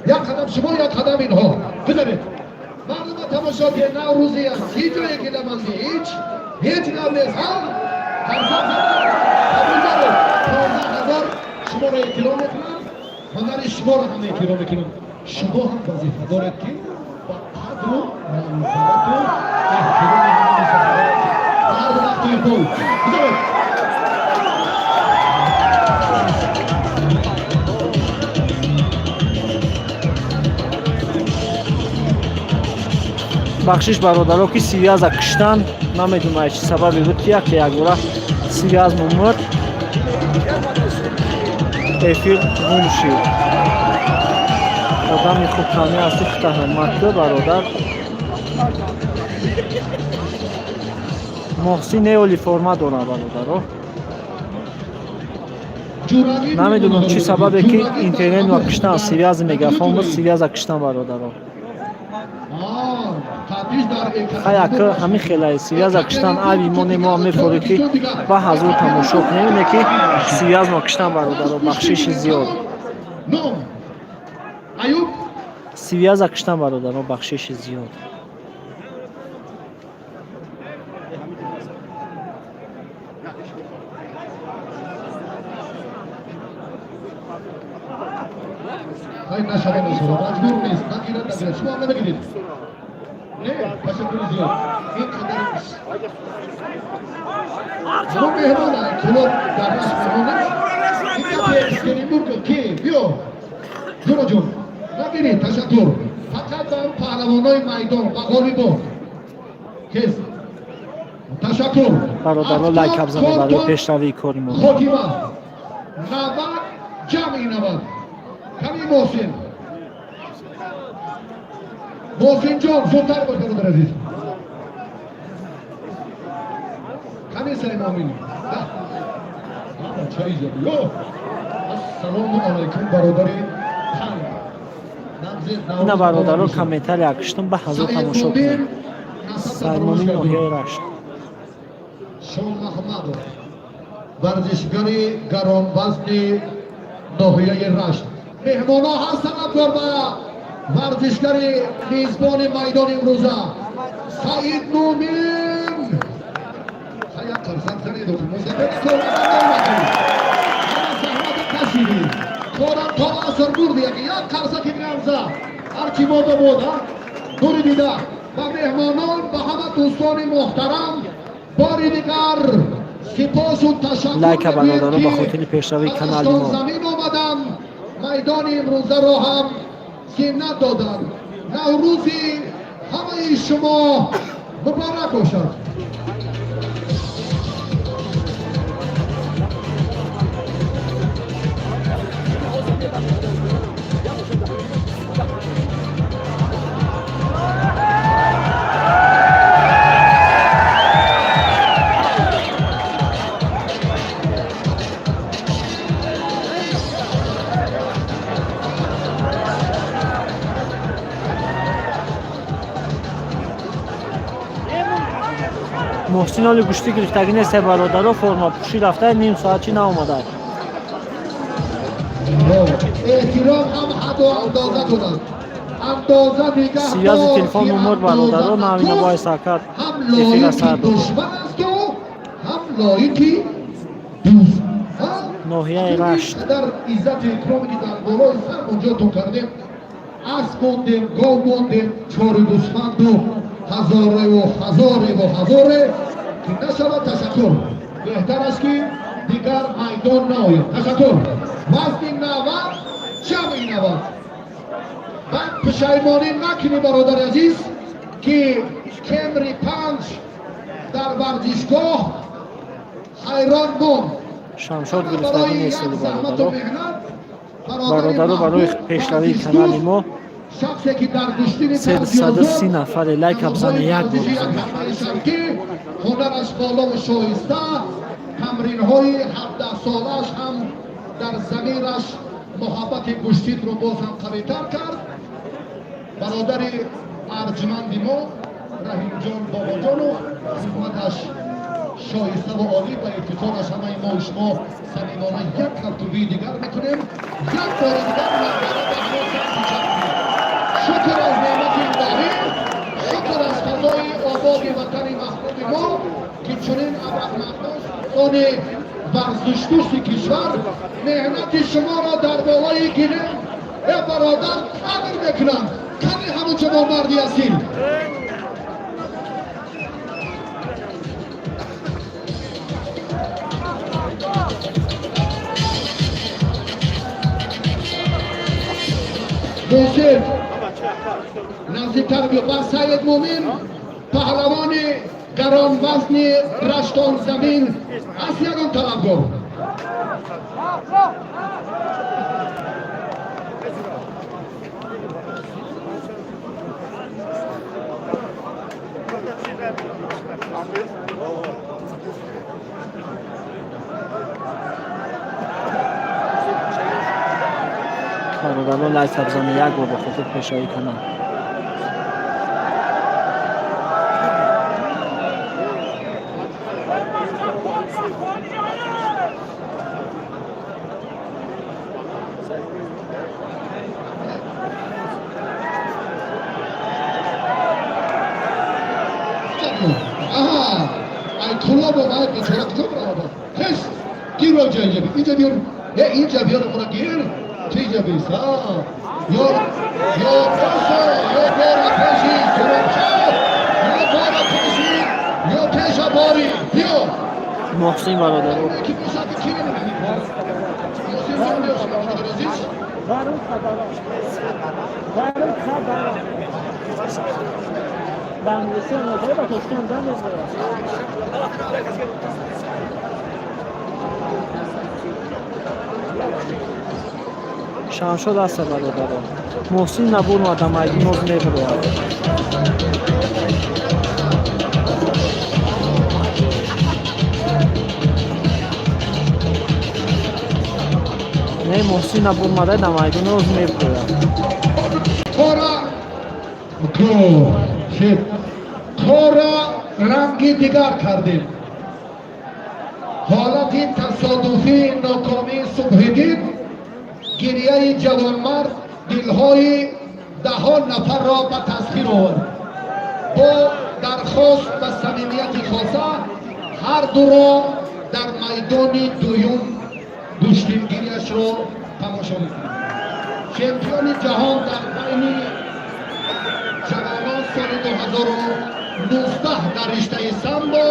Як қадам шумо, як қадам инҳо. Гузаред. Мардума тамошо ки Наврӯзӣ аст, ҳеҷ ҷое ки наманди, ҳеҷ ҳеҷ гап нест. Ҳа, қарсак занед, қабул доред. 15 000 шуморо эҳтиром мекунам, ҳунари шуморо ҳам эҳтиром мекунам. Шумо ҳам вазифа доред, ки ба қадру манзалату эҳтироми ҳар вақту пой гузаред. Бахшиш, бародаро, ки связь а киштан. Намедонам, чӣ сабабе буд, ки яке якбора связь мумурд, эфир гум шид. Одами хуб каме ҳасти, хута ҳурмат кӯ, бародар. Муҳсин неоли форма дорад, бародаро. Намедонам, чӣ сабабе ки интернетро киштан. Связи мегафон буд, связь а киштан, бародаро. Хаяк ҳамин хелай связь а киштан. Ави мо не, мо мефорем, ки ба ҳазур тамошо кунем, ине ки связь мо киштан, бародаро, бахшиши зиёд. Связь а киштан, бародаро, бахшиши зиёд. Нашава, нашава, маҷбур нест. Нагирад, нагирад. Шумо ҳам намегиред? Не, ташаккури зиёд. Ин қадар мо меҳмона, кулоб дар рашт меҳмон нест. Ин гапи Екатеринбург ки биё, ҷуроҷон, нагиред, ташаккур. Фақат ба он паҳлавонои майдон, ба ғолибон кес. Ташаккур. Бародаро, лайк абзанед барои пешравии кори мо. Хотима 90, ҷамъи 90. Ками Муҳсин, Муҳсинҷон, зудтар бош, бародар азиз. Ками Саймомин. Ё, ассалому алайкум, бародари. Ина, бародаро, комментария киштум, ба ҳазур тамошо кунед. Саймомин, ноҳияи Рашт. Шомаҳмадов, варзишгари гаронвазни ноҳияи Рашт. Меҳмонҳо ҳастанд, абдор ба варзишгари мизбони майдони имрӯза Саид Мумин. Як қарсак занед. Заҳмата кашидӣ, корам то аср бурди, як қарсаки меарза. Ҳарчи бодо бода дури дида. Ба меҳмонон, ба ҳама дӯстони муҳтарам бори дигар сипосу ташаккур. Лайка, бародаро, ба хотири пешравии канали мо. Замин омадам, майдони имрӯзаро ҳам зинат доданд. Наврӯзи ҳамаи шумо муборак бошад. Муҳсин оли гӯштӣ гирифтагӣ нест, бародаро. Форма пӯшӣ рафта, ним соат чӣ наомада. Эҳтиром ҳам ҳаду андоза дорад, андоза нигаҳ. Связи телефон умур, бародаро, навина бои саркат. Ҳам эфира лоиқи сар дод. Душман асту, ҳам лоиқи дӯст. Ноҳияи Рашт. Қадар иззату икроме ки дар болои сар мунҷотон кардем, асп мондем, гов мондем, чори гӯсфанду ҳазореву ҳазореву ҳазоре ки нашавад. Ташаккур. Беҳтар аст, ки дигар майдон наояд. Ташаккур. Вазни 90, ҷамъи 90. Баъд пушаймонӣ накунӣ, бародари азиз, ки кемри панҷ дар варзишгоҳ ҳайрон монд. Шамшод гирифтагӣ нест, бародаро. Бародаро, барои пешравии канали мо шахсе ки дар гӯштини 330 нафаре, лайк абзане, як бор бизанед. Ҳунараш болову шоиста, тамринҳои 17-солааш ҳам дар замираш муҳаббати гӯштинро боз ҳам қавитар кард. Бародари арҷманди мо Раҳимҷон Бобоҷонов хизматаш шоиставу олӣ, ба ифтихораш ҳамаи мо шумо самимона як калтубии дигар мекунем. Як бори дигар ба ҳамон самти чап. Ҷавонони варзишдӯсти кишвар меҳнати шуморо дар болои гилем, э бародар, қадр мекунанд. Кани ҳамун ҷавонмарди асил. Муҳсин, наздиктар биё ба Саид Мумин, паҳлавони гаронвазни Раштонзамин. Аст ягон талабгор? Бародаро, лайк бизанед, як бор ба хотир пешоӣ канал. Аҳа, ай кулобо ай бечора куҷо биравад? Хес гиро, инҷа инҷа биёр, э, инҷа биёр, мура гир, чи инҷа бис, а ё пешо, ё бора пеши суробшо, ё бора пеши, ё пеша бори биё. Муҳсин, бародаро. Ки бошад, ки намегӣ? Муҳсин ҷон, биё, шумо, бародари азиз. Вару хабара. Вару хабара. Ба англисӣ омода, ба тоҷикӣ ҳам мезанад. Шамшод аста, бародаро. Муҳсин набурмада, майдон боз мебирояд. Не, Муҳсин набурмада, дар майдон боз мебирояд. Кора шид, кора ранги дигар кардем. Ҳолати тасодуфии нокомии Субҳиддин, гирияи ҷавонмард дилҳои даҳон нафарро ба тасхир овард. Бо дархост ба самимияти хоса ҳар дуро дар майдони дуюм гӯштингириашро тамошо мекунем. Чемпиони ҷаҳон дар байни ҷавонон соли 2019 дар риштаи самбо.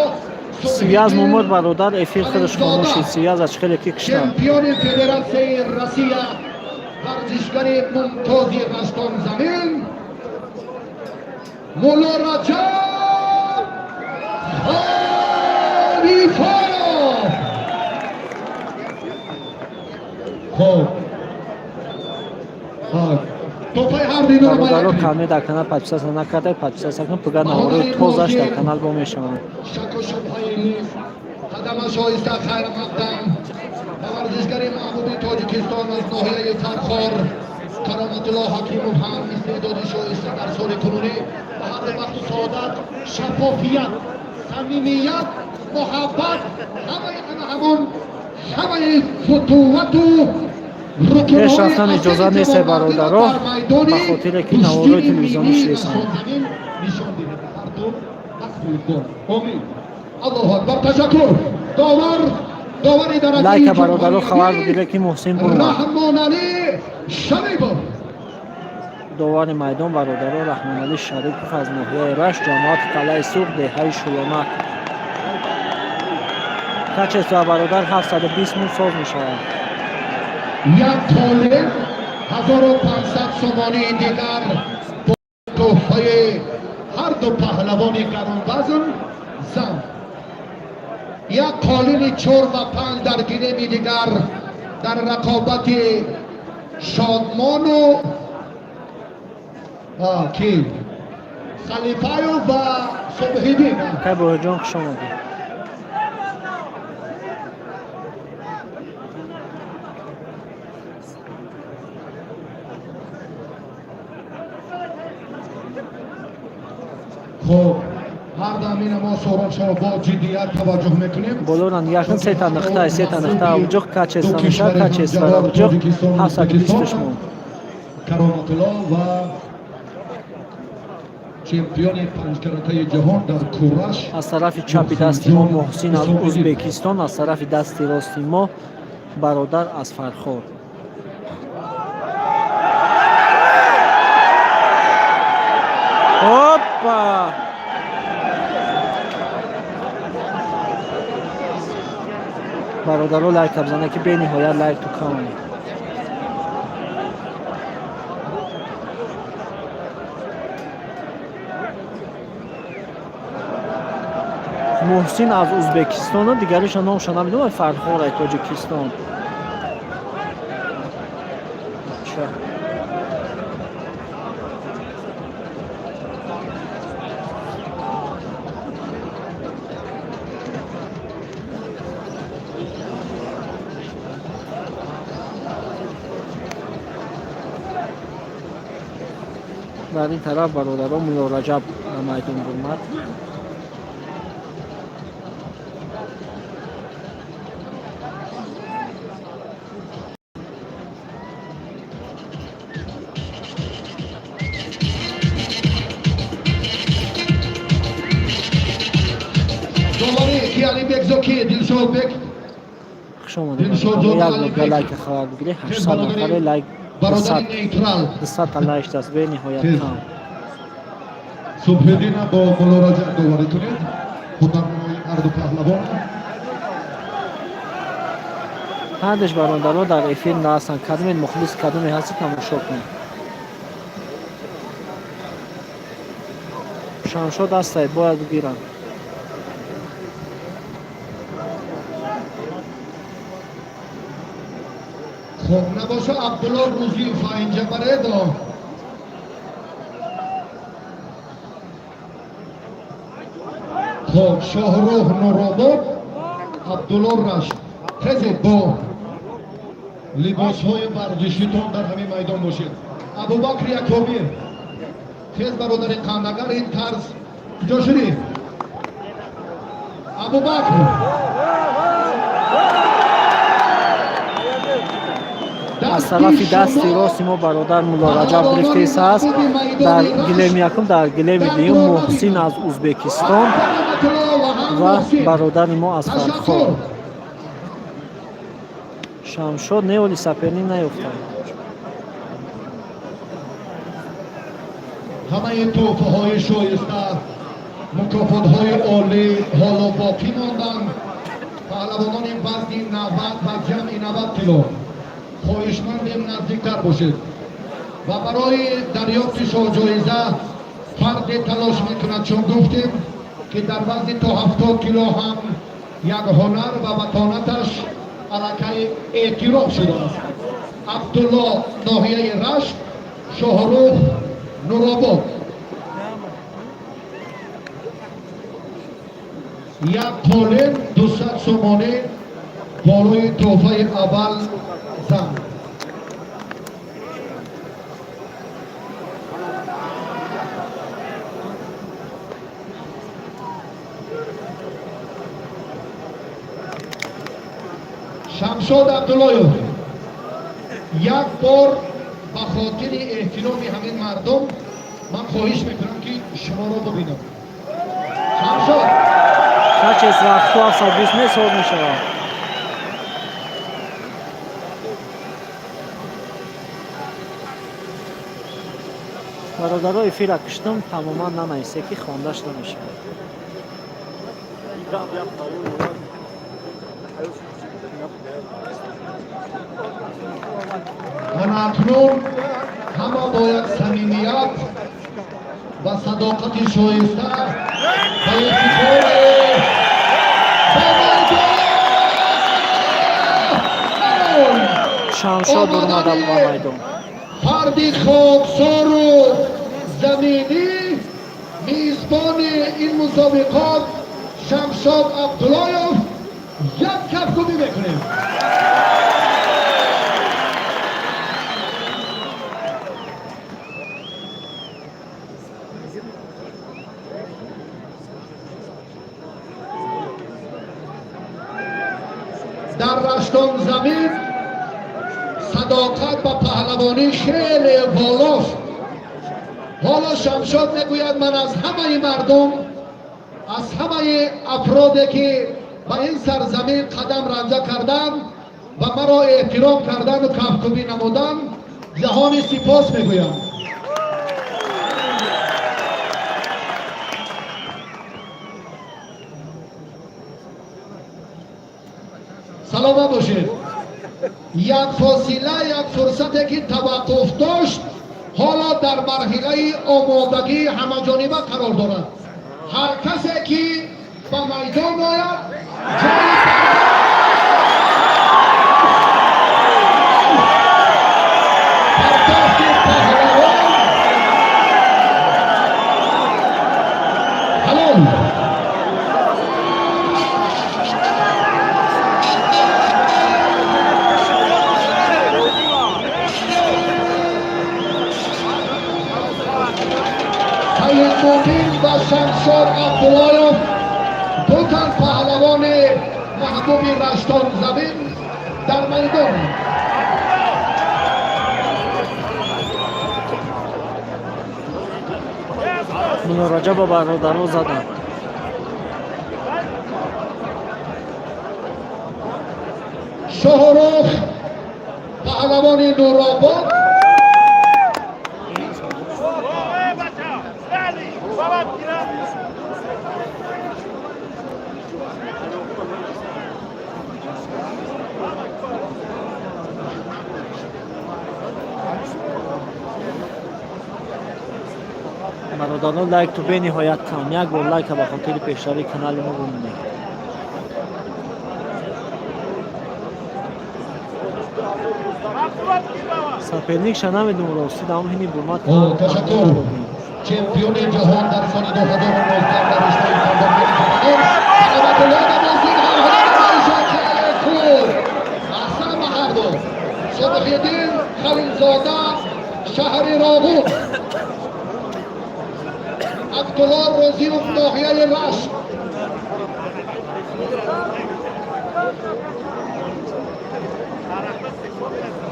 Связь мумуд, бародар, эфир худаш хомӯш шид. Связь аз хеле ки кишта. Чемпиони Федератсияи Россия, варзишгари мумтози Раштонзамин Мулло Раҷаб Халифаев. Хоб, топаи ҳар диноро Бародаро, каме дар канал подписаться накарда, подписаться кун, пуга наворои тозаш дар канал бо мешаванд. Шаку шубҳае нест, қадама шоиста хайрмақдам ба варзишгари маҳбуби Тоҷикистон аз ноҳияи Фархор Кароматулло Ҳакимов ҳам истеъдоди шоиста дар соли кунунӣ. Ба ҳарду бахту саодат, шаффофият, самимият, муҳаббат, ҳамаи ана ҳамон ҳамаи футувату. Пеш рафтан иҷозат нест, бародаро, ба хотире ки наворои телевизионӣ ширесанд. Нишон диҳед ҳарду бахту иқбол. Омин, Аллоҳу акбар. Ташаккур. Довар, довари дараҷаи Лайка, бародаро, хабар бигиред, ки Муҳсин бурмад. Раҳмоналӣ Шарипов. Довари майдон, бародаро, Раҳмоналӣ Шарипов аз ноҳияи Рашт, ҷамоати Қалъаи Сурх, деҳаи Шулонак. Качество, бародар, 720 мун соз мешавад. Як толиб 1500 сомонии дигар тӯҳфаи ҳар ду паҳлавони гаронвазн зан. Як қолини чор ва панҷ дар гилеми дигар дар рақобати Шодмону ки Халифаев ва Субҳиддин. Акай Боҳирҷон, хуш омадед. Хуб, ҳар дам ина мо Соҳробшоро бо ҷиддият таваҷҷӯҳ мекунем. Болоран якн сета нуқта, сета нуқта уҷуқ качество мешавад, качество уҷуқ 720 мун. Кароматулло ва Чемпиони панҷкаратаи ҷаҳон дар кураш. Аз тарафи чапи дасти мо Муҳсин аз Узбекистон, аз тарафи дасти рости мо бародар аз Фархор. Опа! Бародаро, лайка бизанед, ки бениҳоят лайкту камне. Муҳсин аз Узбекистону дигариша номша намедонам, Фархор ай Тоҷикистон. Ча. Дар ин тараф, бародаро, Мулло Раҷаб ба майдон бурмад. Доварӣ ки Алибек Зокӣ, Дилшодбек. Хуш омадед. Як нуқта лайка хабар бигиред, 800 нафаре лайк. Бародари нейтрал. 200 лайк шудааст, бениҳоят кам. Субҳиддина бо Мулло Раҷаб доварӣ кунед, ҳунарнамои ҳарду паҳлавон. Ҳардаш бародаро дар эфир наҳастанд. Кадоме мухлис, кадоме ҳасти, тамошо кунед. Шамшод ҳастай, бояд бигиранд. Хоб, набоша Абдулло Рӯзиев инҷа баредо. Хоб, Шоҳрух Нуробод, Абдулло Рашид, хезед, бо либосҳои варзишитон дар ҳамин майдон бошед. Абубакр Якобир, хез, бародари қандагар, ин тарз куҷо шудӣ, Абубакр? Аз тарафи дасти рости мо бародар Мулло Раҷаб гирифтеис аст дар гилеми якум, дар гилеми дуюм Муҳсин аз Узбекистон ва бародари мо аз Фархор Шамшод. Неоли соперник наёфтанд. Ҳамаи тӯҳфаҳои шоиста, мукофотҳои олӣ ҳоло боқӣ монданд. Паҳлавонони вазни 90 ва ҷамъи 90 кило, хоҳишмандем наздиктар бошед ва барои дарёфти шоҳҷоиза фарде талош мекунад, чун гуфтем, ки дар вазни то 70 кило ҳам як ҳунар ва матонаташ аллакай эътироф шудааст. Абдулло, ноҳияи Рашт, Шоҳрух, Нуробод. Як қолин, 200 сомонӣ болои тӯҳфаи аввал зан. Шамшод Абдуллоев, як бор ба хотири эҳтироми ҳамин мардум ман хоҳиш мекунам, ки шуморо бибинам, Шамшод. Чачес вақту 720 месоз мешавад. Бародаро, эфира киштум, тамоман нанависе, ки хондаш намешавад. Ана акнун ҳама бояд самимият ва садоқати шоиста ба ифтихори ба майдон. Шамшод омада ба майдон. Фарди хоксору заминӣ, мизбони ин мусобиқот Шамшод Абдуллоев, як кафкӯбӣ мекунем. Дар Раштон замин садоқат ба паҳлавонӣ хеле волост. Ҳоло Шамшод мегӯяд: ман аз ҳамаи мардум, аз ҳамаи афроде ки ба ин сарзамин қадам ранҷа карданд ва маро эҳтиром карданду кафкӯбӣ намуданд, ҷаҳони сипос мегӯям. Саломат бошед. Як фосила, як фурсате ки таваққуф дошт, ҳоло дар марҳилаи омодагии ҳамаҷониба қарор дорад. Ҳар касе ки ба майдон ояд, ҷои партофти паҳлавон ҳалол. Саидмумин ва Шамшод Абдуллоев, ду тан паҳлавони маҳбуби Раштонзамин, дар майдон. Мулло Раҷаба бародаро заданд. Шоҳрух, паҳлавони Нуробод. Бародарон, лайк ту бениҳоят кам. Як бор лайка ба хотири пешравии канали мо бимонед. Соперникша намедонам, рости даом ҳини бурмад. Ташаккур. Чемпиони ҷаҳон дар соли 2019 дар риштаи сардорбони Саломатулло Намозин ҳам хеле хуб. Аҳсан ба ҳарду. Субҳиддин Халилзода, шаҳри Роғун. Абдулло Розиев, ноҳияи Рашт.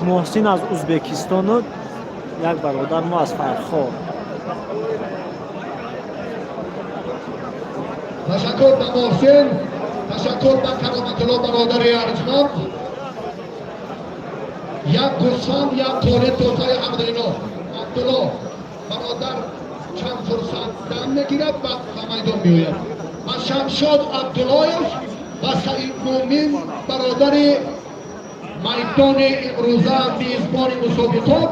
Муҳсин аз Узбекистону як бародар мо аз Фархор. Ташаккур ба Муҳсин, ташаккур ба Кароматулло, бародари арҷманд. Як гӯсфанд, як қори тӯҳфаи ҳардуино. Абдулло бародар чанд фурсат дам мегирад, баъд ба майдон меояд. Ба Шамшод Абдуллоев ва Саид Мумин, бародари майдони имрӯза, мизбони мусобиқот,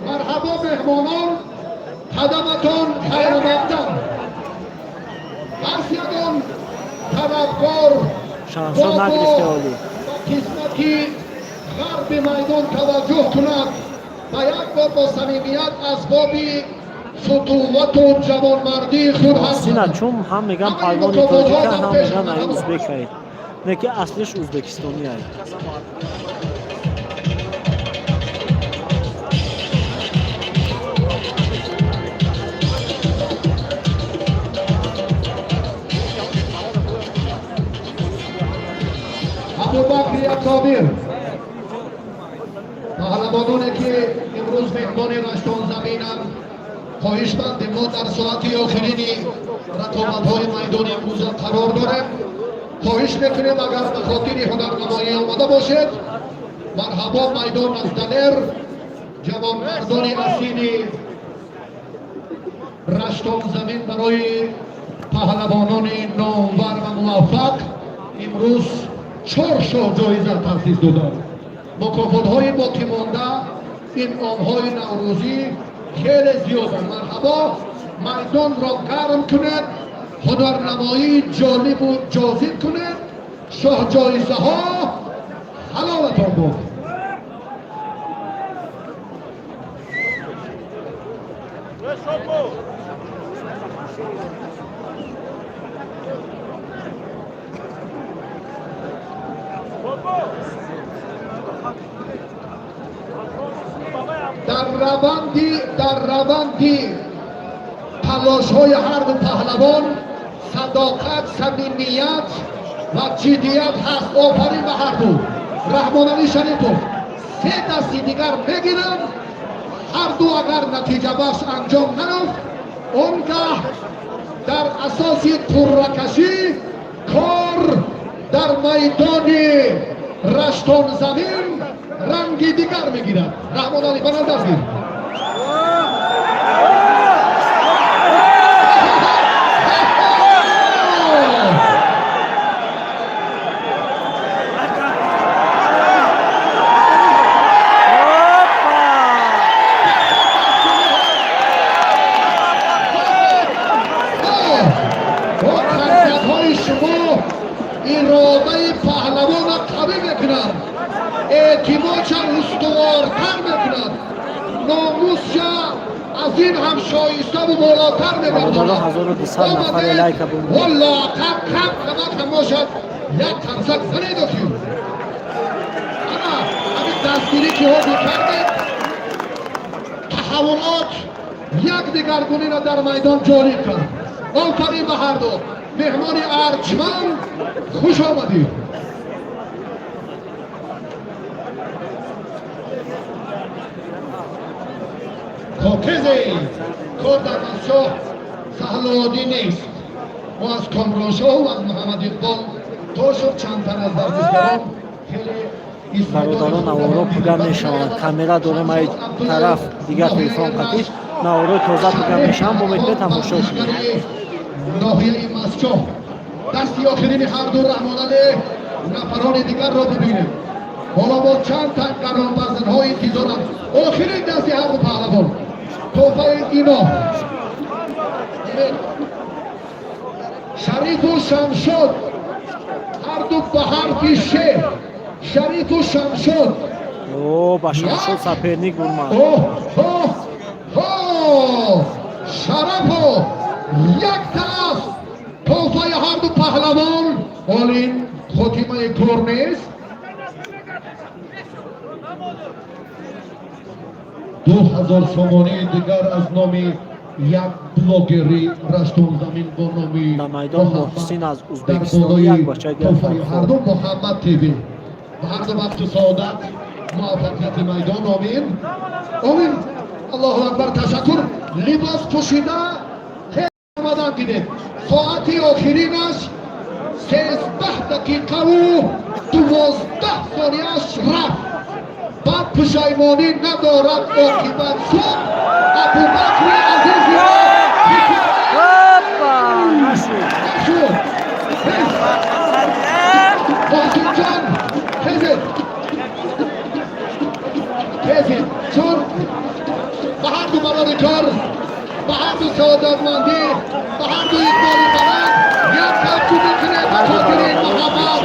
марҳабо, меҳмонон, қадаматон хайрмақдам. Ҳаст ягон талабкор? Шамшод нагирифта олӣ. Ба қисмати ғарби майдон таваҷҷӯҳ кунад ва як бор бо самимият асбоби футувату ҷавонмардии худ Муҳсина чун ҳам меган палвони тоҷика, ҳам меган ай узбекай, не ки аслиш узбекистонӣ ай. Абубакри Акобир, паҳлавононе ки имрӯз меҳмони Раштонзаминанд, хоҳишмандем, мо дар соати охирини рақобатҳои майдони имрӯза қарор дорем. Хоҳиш мекунем, агар ба хотири ҳунарнамоӣ омода бошед, марҳабо, майдон аз далер, ҷавонмардони асили Раштонзамин барои паҳлавонони номвар ва муваффақ имрӯз чор шоҳ ҷоиза таъсис доданд. Мукофотҳои боқимонда, инъомҳои наврӯзӣ хеле зиёданд. Марҳабо, майдонро гарм кунед, ҳунарнамоии ҷолибу ҷозиб кунед, шоҳҷоизаҳо ҳалолатон буд. Дар раванди талошҳои ҳарду паҳлавон садоқат, самимият ва ҷиддият ҳаст. Офарин ба ҳарду. Раҳмоналӣ Шарипов, се дасти дигар мегиранд ҳарду, агар натиҷабахш анҷом наёфт. Он гаҳ дар асоси қурракашӣ кор дар майдони Раштонзамин ранги дигар мегирад. Раҳмоналӣ, ба назар гир. Бо қарсакҳои шумо иродаи паҳлавона қавӣ мекунад, эътимодша устувортар мекунад, номусша аз ин ҳам шоиставу болотар Бародаро, 1200 нафаре лайка бумед. Лоақал кам камак ҳам бошад, як қарсак занед. Охир ана ҳамин дастгирӣ, ки ҳозир кардед, таҳаввулот як дигаргуниро дар майдон ҷорӣ кард. Офарин ба ҳарду. Меҳмони арҷманд, хуш омадед. Кофезе кор дар Мастчоҳ саҳлодӣ нест. Мо аз Комроншоҳу аз Муҳаммад Иқбол Тошов чанд тан аз варзишгарон хеле Бародаро, наворо пуга мешаванд. Камера дорем, ай тараф дигар телефон қатӣ наворои тоза пуга мешаванд. Бо метавонед тамошо кунед. Ноҳияи Мастчоҳ, дасти охирини ҳарду Раҳмонале. Нафарони дигарро бибинем. Ҳоло бо чанд тан гаронвазнҳо интизоранд. Охирин дасти ҳарду паҳлавон, тӯҳфаи ино Шарифу Шамшод, ҳарду ба ҳарфи ше, Шарифу Шамшод. О, ба Шамшод соперник бурмад. Оҳ, оҳ, шарафо як тараф, тӯҳфаи ҳарду паҳлавон. Ҳолин хотимаи кор нест. 2000 сомонии дигар аз номи як блогери Раштонзамин бо номи Дар майдон Муҳаммад Муҳсин аз дар Узбекистон, болои як бачаи дигар тӯҳфаи Фархор. ҳарду Муҳаммад ТВ. Ба ҳарду вақту саодат, муваффақияти майдон. Омин, омин, Аллоҳу акбар. Ташаккур. Либос пӯшида омадан дидед. Соати охиринаш 13 дақиқаву 12 сонияш рафт. Баъд пушаймонӣ надорад оқибат суд. Абубакри азизи мо. Опа! Нашуд. Нашуд. Муҳсинҷон, хезед, хезед. Чун ба ҳарду барори кор, ба ҳарду саодатмандӣ, ба ҳарду иқболи баланд як кафку мекунед. Ба хотири Муҳаммад,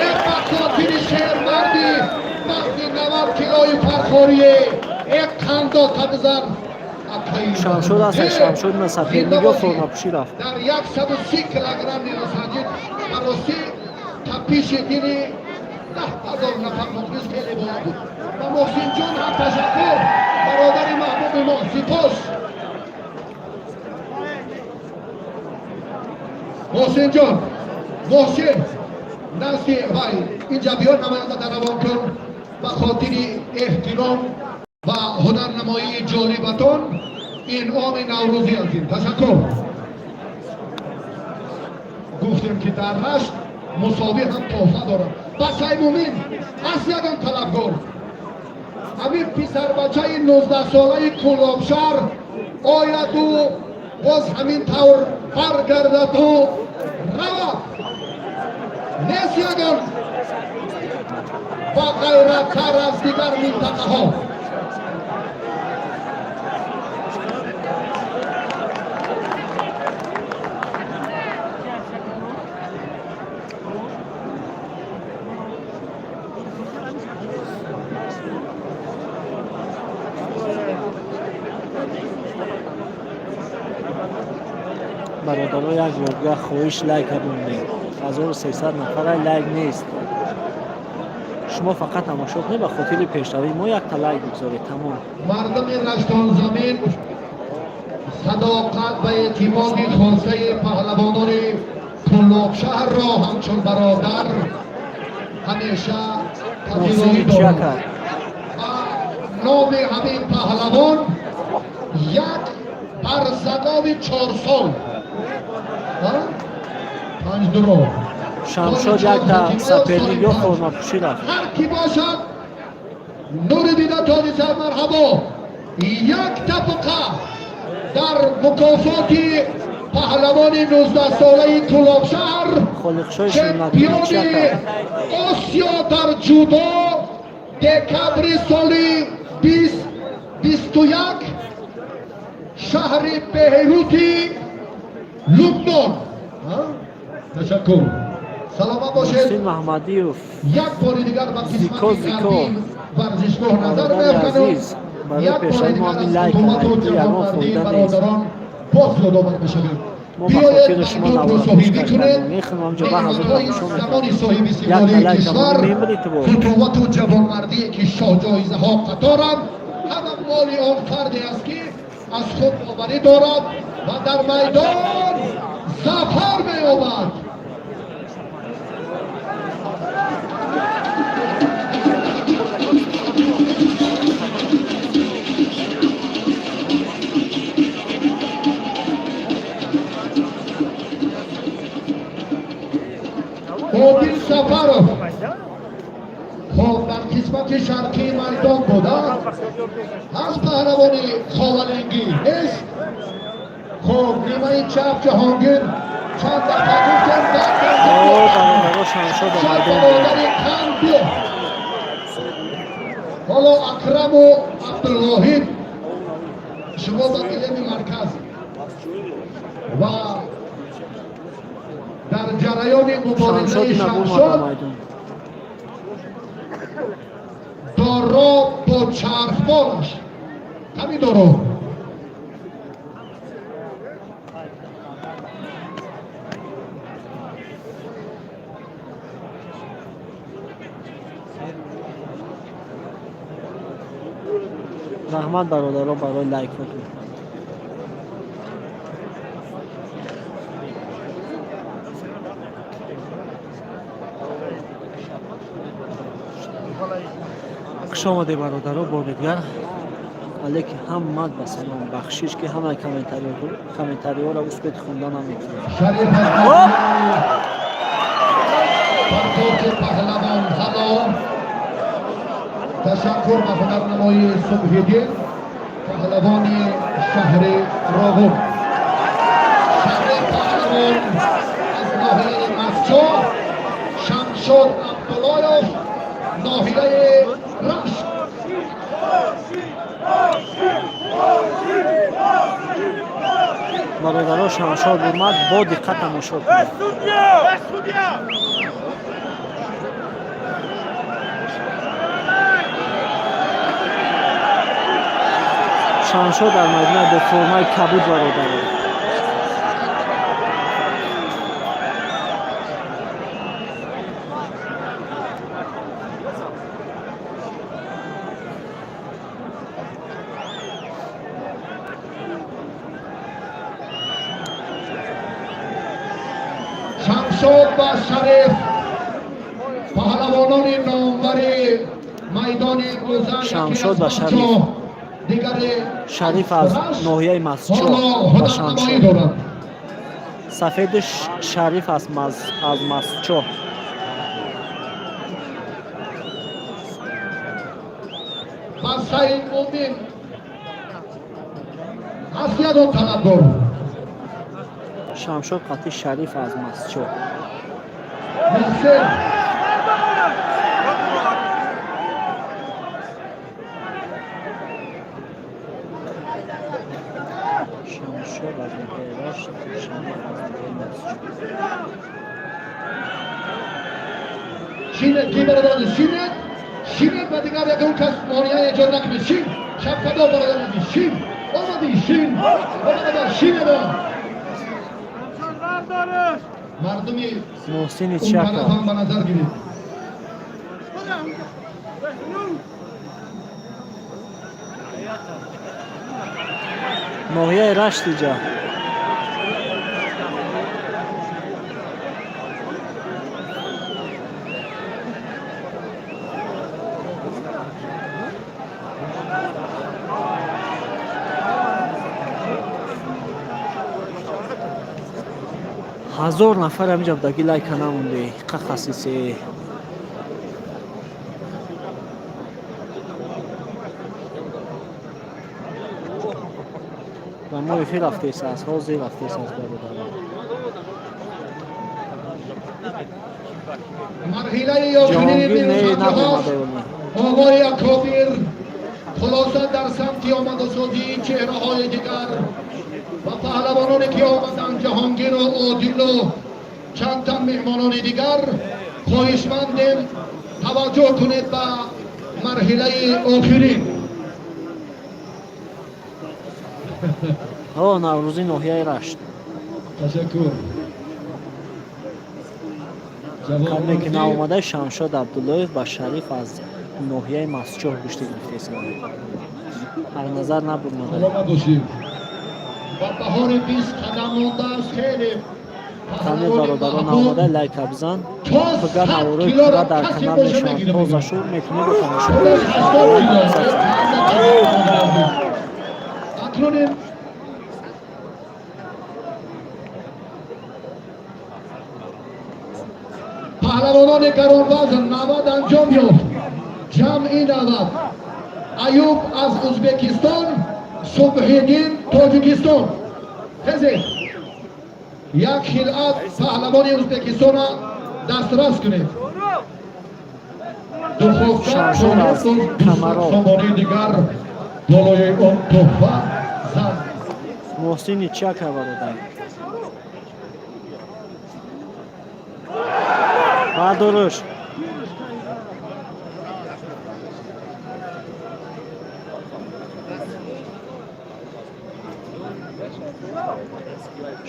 э, ба хотири шермарди вазни 90 килои фархорие, э, қандоқа бизан. Шамшод аст, Шамшод на соперник ё формапӯшӣ рафт. Дар 130 килограмм нерӯсанҷид. Ба ростӣ, тапиши дили 10 000 нафар мухлис хеле боло буд. Ба Муҳсинҷон ҳам ташаккур, бародари маҳбуби мо, сипос. Муҳсинҷон, Муҳсин, назди вай инҷа биё, намоянда даравон кун. Ба хотири эҳтиром ва ҳунарнамоии ҷолибатон инъоми наврӯзӣ азим. Ташаккур. Гуфтем, ки дар Рашт мусовӣ ҳам тӯҳфа дорад. Бачаи мумин аст ягон талабгор? Ҳамин писарбачаи 19-солаи Кӯлобшаҳр ояду боз ҳамин тавр баргардаду равад. Нест ягон ба ғайраттар аз дигар минтақаҳо. Бародаро, як борга хоҳиш, лайка бимонед. 1300 нафара лайк нест. Шумо фақат тамошо кунед, ба хотири пешравии мо якта лайк бигзоред, тамом. Мардуми Раштонзамин садоқат ва эътимоди хосаи паҳлавонони Кӯлобшаҳрро ҳамчун бародар ҳамеша Муҳсин пазироӣ чия дорад. Кард. Ва номи ҳамин паҳлавон як Барзагови 4 сол. Панҷ дуро. Шамшод якта соперник ё формапӯшӣ рафт. Ҳар ки бошад, нури дида тониса, марҳабо. Як табқа дар мукофоти паҳлавони 19-солаи Кӯлобшаҳр, Холиқшои чемпиони Осиё дар ҷудо, декабри соли 2021, шаҳри Бейрути Лубнон. Ташаккур, саломат бошед. Муҳсин Маҳмадиев. Як бори дигар ба Зико, қисмати Зико. ғарбии варзишгоҳ назар Бародари меафканем. азиз, барои Як бори пешаи мо дигар ҳамин аз лайк ҳукумату кунед, ягон ҷавонмардии фоида нест. бародарон боз ёдовар мешавем. Мо ба Биёед, хотири шумо майдонро навора соҳибӣ пешкаш кунед. кардем, мехоҳем ҳамҷо ба ҳазор Неъматҳои тамошо замони мекардем. соҳиби Як истиқлолии лайк кишвар, мемонӣ ту бо. футувату ҷавонмардие, ки шоҳҷоизаҳо қаторанд, ҳама моли он фарде аст, ки аз худ боварӣ дорад ва дар майдон зафар меёбад. Одил Сафаров, хоб, дар қисмати шарқии майдон буда ҳаст. Паҳлавони Ховаленгӣ нест. Хоб, нимаи чап Ҷаҳонгир чанд дафъа гуфтем. О, бародаро, Шамшод ба майдон буд. Бародари Қанди, ҳоло Акраму Абдулвоҳид, шумо ба гилеми марказ ва дар ҷараёни Шамшод муборизаи ина бурмад ба Шамшод майдон. Доро бо чархболаш ҳамин доро. Раҳмат, бародаро, барои лайкҳотон. Хуш омадед, бародаро, бори дигар. Алеки ҳаммат ба салом, бахшиш, ки ҳамаи комментариҳоро успеть хонда наметавонам. Шариф Оп! Партоки паҳлавон ҳало. Ташаккур ба ҳунарнамоии Субҳиддин, паҳлавони шаҳри Роғун. Шариф паҳлавон аз ноҳияи Мастчоҳ, Шамшод Абдуллоев, ноҳияи Рашт. Бародаро, Шамшод бурмад, бо диққат тамошо кунед. Судья! Судья! Шамшод дар майдона бо формаи кабуд, бародаро. Шамшод ва Шариф, паҳлавонони номвари майдони имрӯза. Шамшод ва Шариф. Дигаре Шариф аз ноҳияи Мастчоҳ ҳоло ва ҳунарнамоӣ Шамшод доранд. Сафеди Шариф аз Мастчоҳ. Ва Саид Мумин ҳаст, ягон талабгор. Шамшод қатъи Шариф аз Мастчоҳ. Муҳсин. Шамшод аз ноҳияи Рашт, Шариф аз ноҳияи Мастчоҳ. Шинед, ки бародари, шинед, шинед ва дигар ягон кас монеа эҷод накунед. Шин, шабкадор, бародари, шин, омадӣ, шин, омада, шинеда. Мардуми Муҳсини он Чака. тараф ҳам ба назар гиред. Ноҳияи Рашт иҷа. 1000 нафар ҳамиҷа будаги, лайка намонде, қа хасисе. Ва мо эфир рафтеса аст, ҳозир рафтеса аст, бародарон. Марҳилаи охирини Ҷаҳонгир не, нерӯсанҷиҳост. набомада. Оғои акобир, хулоса, дар самти омадасозии чеҳраҳои дигар ва паҳлавононе ки омаданд, Ҷаҳонгиру Одилу чанд тан меҳмонони дигар, хоҳишмандем, таваҷҷӯҳ кунед ба марҳилаи охирин. Ҳо, Наврӯзӣ, ноҳияи Рашт. Ташаккур. Каме ки наомада, Шамшод Абдуллоев ба Шариф аз ноҳияи Мастчоҳ гӯшти гирифтеса. Ҳарназар набурмада. Саломат бошед. Ба баҳори 20 қадам мондааст хеле. Каме бародарон наомада, лайка бизан. Пага наворои пурра дар канал мешаванд. Тоза шуд, метавонед бо тамошо кунед. Акнун паҳлавонони гаронвазн, 90 анҷом ёфт. Ҷамъи 90: Аюб аз Узбекистон, Субҳиддин, Тоҷикистон. Хезе, як хилъат паҳлавони Узбекистона дастрас кунед. Духовка. Шамшод аз Камаров. Сомонии дигар болои он туҳфа зан. Муҳсини чака, бародар. Баъдуруш.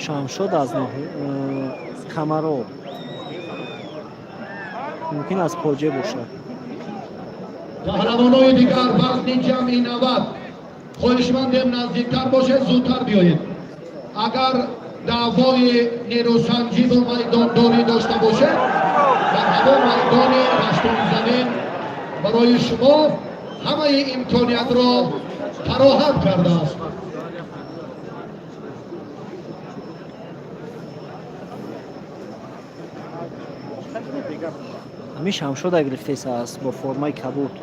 Шамшод аз Камаров. Мумкин аз Поҷе бошад. Паҳлавонои дигар, вазни ҷамъи 90, хоҳишмандем, наздиктар бошед, зудтар биёед. Агар даъвои нерӯсанҷиву майдондорӣ дошта бошед, марҳабо, майдони Раштонзамин барои шумо ҳамаи имкониятро фароҳам кардааст. Ҳамин Шамшода гирифтеса аст бо формаи кабуд.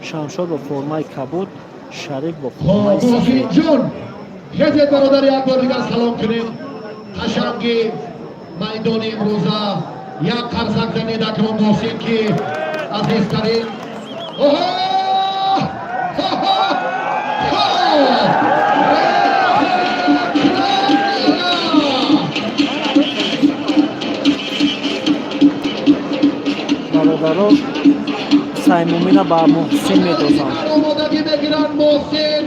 Шамшод бо формаи кабуд, Шариф бо формаи сафед. Муҳсинҷон, хезед, бародар, як бор дигар салом кунем. Қашанги майдони имрӯза, як қарсак занед акром Муҳсин, ки азизтарин. Оҳо! Ҳо-ҳо! Ҳо! Ра! Бародаро, Саймумина ба Муҳсин медозанд. Омодагӣ мегиранд Муҳсин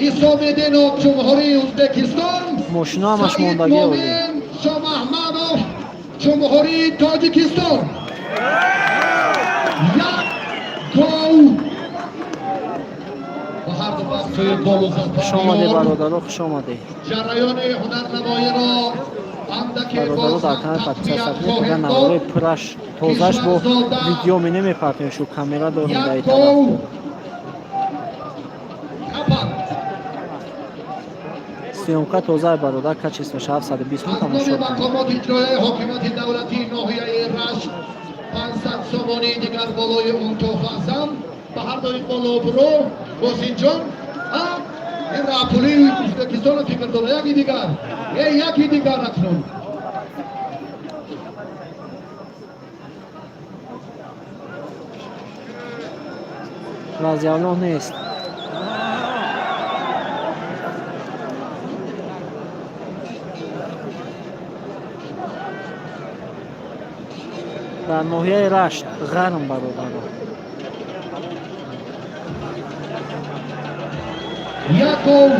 Исомидинов, Ҷумҳурии Ӯзбекистон. Мошино ҳамаш Саид мондагӣ олӣ. Мумин Шомаҳмадов, Ҷумҳурии Тоҷикистон. Як гол ба ҳарду бахши голу. Хуш омадед, бародаро, хуш омадед. Ҷараёни ҳунарнамоиро андаке Бародаро, боз дар ҳам канал подписаться тақвият кунед, пага хоҳем наворои дод. пурраш, тозаш бо Кишварзода. видео менемепартем, шу камера дорем дар Як ин тараф. гол капан. Съёмка тозаи, бародар, качествош 720 Аз тамошо номи кунед. мақомоти иҷроияи ҳокимияти давлатии ноҳияи Рашт 500 сомонии дигар болои он туҳфазам ба ҳар дуи болобуро. Босинҷон, ин раъпулии Ӯзбекистонро фикр дора. Яки дигар, е, яки дигар акнун. Разияллоҳ нест. Дар ноҳияи Рашт, Ғарм, бародаро. Як гол,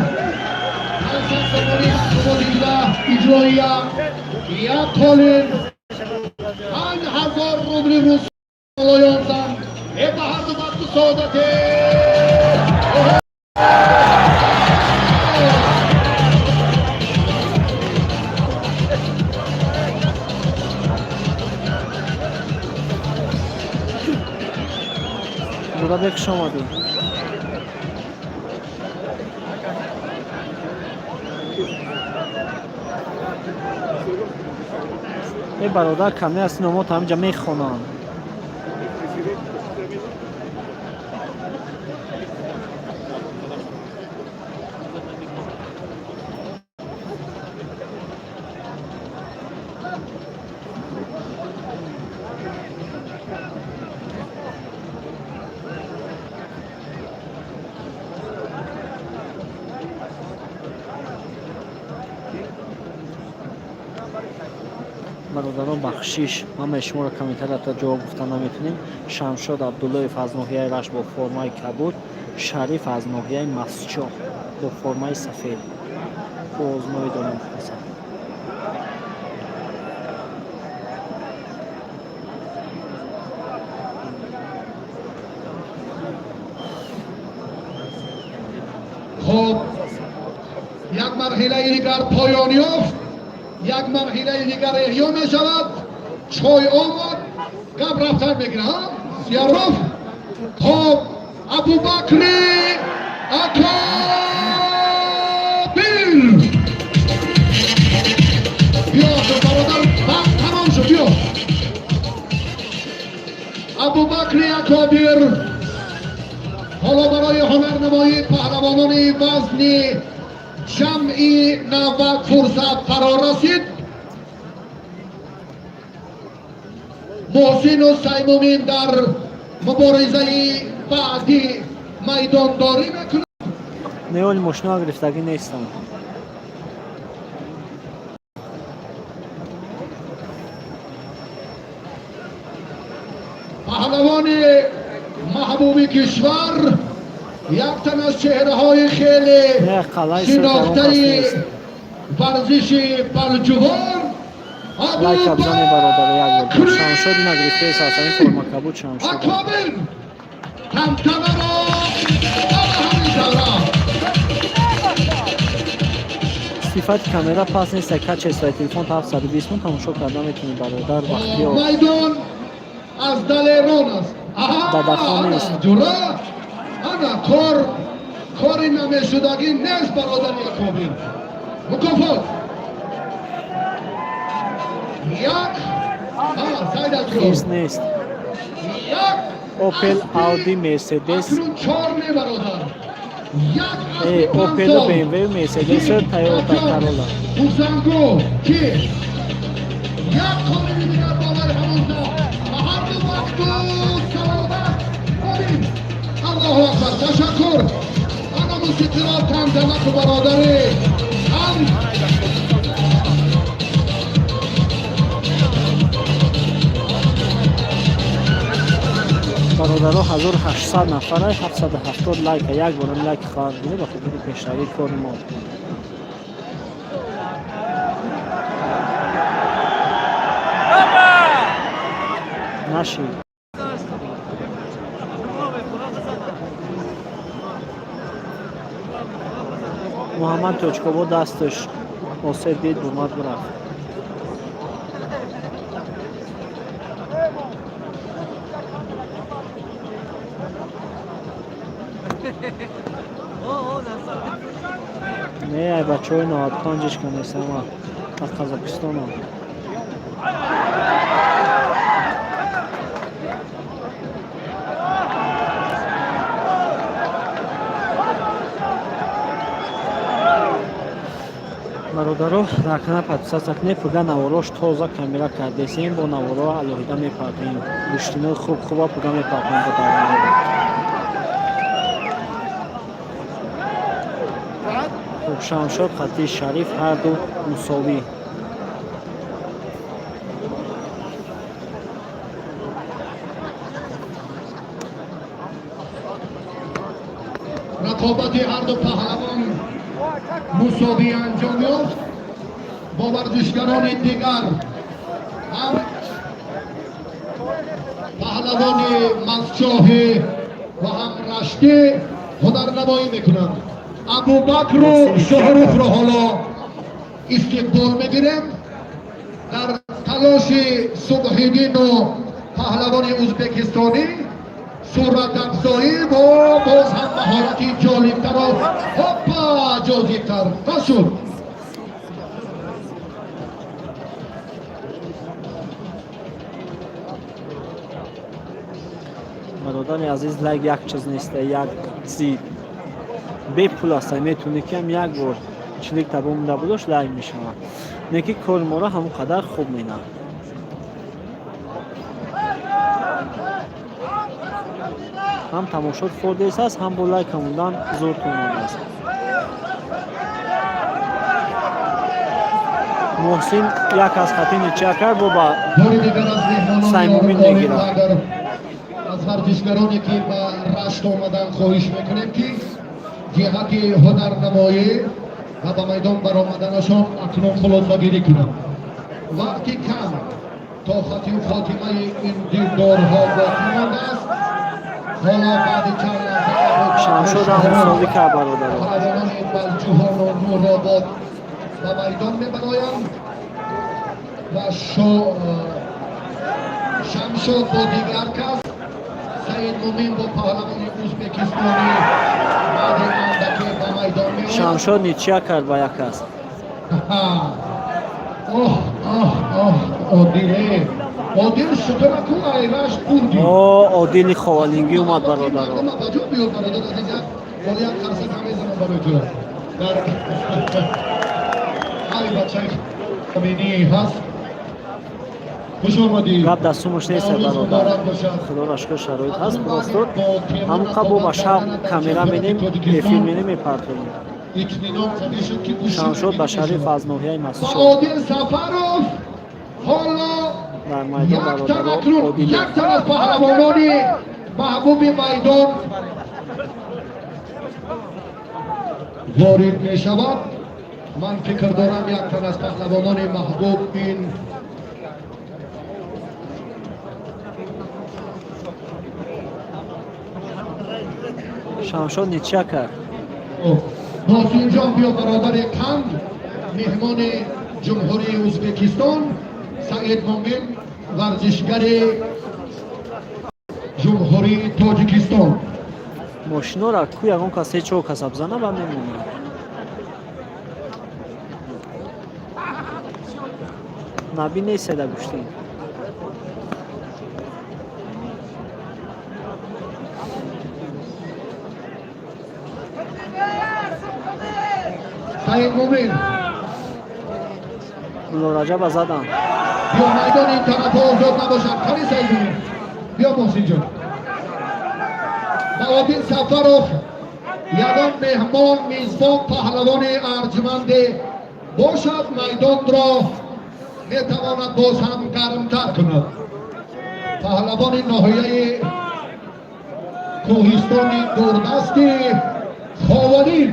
500 сомонӣ мақомоти иҷроия, як қолин, 5000 рубли рус болои он зан. Е, ба ҳарду бахту саодате. Ҷӯрабек, хуш омадӣ. Э бародар, каме аст, номот ҳаминҷа мехонанд. Бародарон, бахшиш, ҳамаи шуморо комментарията ҷавоб гуфта наметунем. Шамшод Абдуллоев аз ноҳияи Рашт бо формаи кабуд, Шариф аз ноҳияи Мастчоҳ бо формаи сафед. Боз мо идома мехоҳем. Хуб, як марҳилаи дигар поён ёфт, як марҳилаи дигар эҳё мешавад. Чой омад, гап рафтан мегирад Сияров. Хоб, Абубакри Акобир, биё бародар, вақт тамом шуд, биё. Абубакри Акобир ҳоло барои ҳунарнамоии паҳлавонони вазни ҷамъи 90 фурсат фаро расид. Муҳсину Саймумин дар муборизаи баъдӣ майдондорӣ мекунад. Неоли мошиноа гирифтагӣ нестам. Паҳлавони маҳбуби кишвар, як тан аз чеҳраҳои хеле Не, қалай шинохтаи варзиши палҷувон. Лайка бизане, бародар, як бор. Шамшод ина гирифтаест, аз ҳамин форма кабуд Шамшод. Акобир тантанаро ана ҳамин тавра. Сифати камера пас нест, качествои телефон 720 мон тамошо карда метавонӣ, бародар Бахтиёр. Майдон аз Далерон аст. Дадахон нест. Ҷура, ана кор кори намешудагӣ нест, бародари Акобир. Мукофот як Сайдакро. Хирс нест. Як Опел, Ауди, Мерседес. Акнун чор не, бародар, як. Опел, БМВ, Мерседес, Тойота Королла. Хурсанго ки як қонуни дигар болои ҳамонда ба ҳар ду вақту саломат. Омин, Аллоҳу акбар, ташаккур. Ана мусиқиро тантана ку, бародари ҳам. Бародаро, 1800 нафара, 770 лайка. Як борам лайк хоҳад гирифт ба хотири пешравии кори мо. Наши Муҳаммад Точкобо дасташ осеб дид, бумад рафт. Не, ай бачаҳои 95 ишка нестама, аз Қазоқистонам. Бародаро, дар канал подписаться кунед. Пуга наворош тоза камера кардесем, бо наворо алоҳида мепартоем. Гӯштинои хуб хуба пуга мепартоем бо дар наворо. Хуб, Шамшод қати Шариф ҳарду мусовӣ. Рақобати ҳарду паҳлавон мусовӣ анҷом ёфт. Бо варзишгарони дигар ҳам паҳлавони Мастчоҳӣ ва ҳам Раштӣ ҳунарнамоӣ мекунанд. Абубакру Шоҳруфро ҳоло истиқбол мегирем. Дар талоши Субҳиддину паҳлавони ӯзбекистонӣ. Суръатафзоӣ бо боз ҳам маҳорати ҷолибтару, ҳоппа, ҷозибтар нашуд. Бародари азиз, лайк як чиз нест, як чизи бепул аст. Метавонӣ ки ҳам як бор чилик табомда будош, лайк мешавад, не ки кори моро ҳамон қадар хуб менад. Ҳам тамошот фоидес аст, ҳам бо лайк намудан зуртон аст. Муҳсин як аз хати ничья кард, бо ба Бори дигар аз меҳмонони Саймумин мегирад. Қадр, аз варзишгароне ки ба Рашт омадан, хоҳиш мекунем, ки ҷиҳати ҳунарнамоӣ ва ба майдон баромаданашон акнун хулосагирӣ кунанд. Вақти кам то хатиму хотимаи ин дидорҳо боқӣ мондааст. Ҳоло баъди чанд лаҳза Шамшод ҳам мусовӣ кард, бародаро. Паҳлавонони Балҷуҳону Нуробод ба майдон мебароянд ва Шамшод бо дигар кас, Саид Мумин бо паҳлавони ӯзбекистонӣ баъди андаке ба майдон меояд. Шамшод ничья кард ба як кас. Оҳ, оҳ, оҳ, Одиле, Одил, шукраку айраш бурдӣ. О, Одили Ховалингӣ омад, бародаро. Ба ҷо биёр, бародар азиз, як боли, як қарсак ҳам мезанам барои ту. Дар ҳали бачаи каминӣ ҳаст. Хуш омадӣ. Гап дар сумуш нест, Наврӯз бародар. муборак бошад. Худоро шукр, шароит ҳаст. Просто ҳамон бо ба шавқ камера менем, эфир менем, мепартонем. Итминон қавӣ шуд, ки гӯшти Шамшод Башариф аз ноҳияи ва Мастчоҳ. Одил Сафаров ҳоло Дар майдон, як тан бародаро, акнун Одил. як тан аз паҳлавонони маҳбуби майдон ворид мешавад. Ман фикр дорам, як тан аз паҳлавонони маҳбуб ин Шамшод ничья кард. Носирҷон, биё, бародари қанд, меҳмони Ҷумҳурии Ӯзбекистон, Саид Мумин, варзишгари Ҷумҳурии Тоҷикистон. Мошинора ку ягон кас се чор каса бзана, ба мемонад. Наби неседа гӯштин. Саид Мумин. Муллораҷаба задан. Биё, майдон ин тарафҳо озод набошад. Қани, Саид Мумин, биё. Муҳсинҷон ва Одил Сафаров, ягон меҳмон, мизбон, паҳлавони арҷманде бошад, майдонро метавонад боз ҳам гармтар кунад. Паҳлавони ноҳияи кӯҳистони дурдасти Ховалин.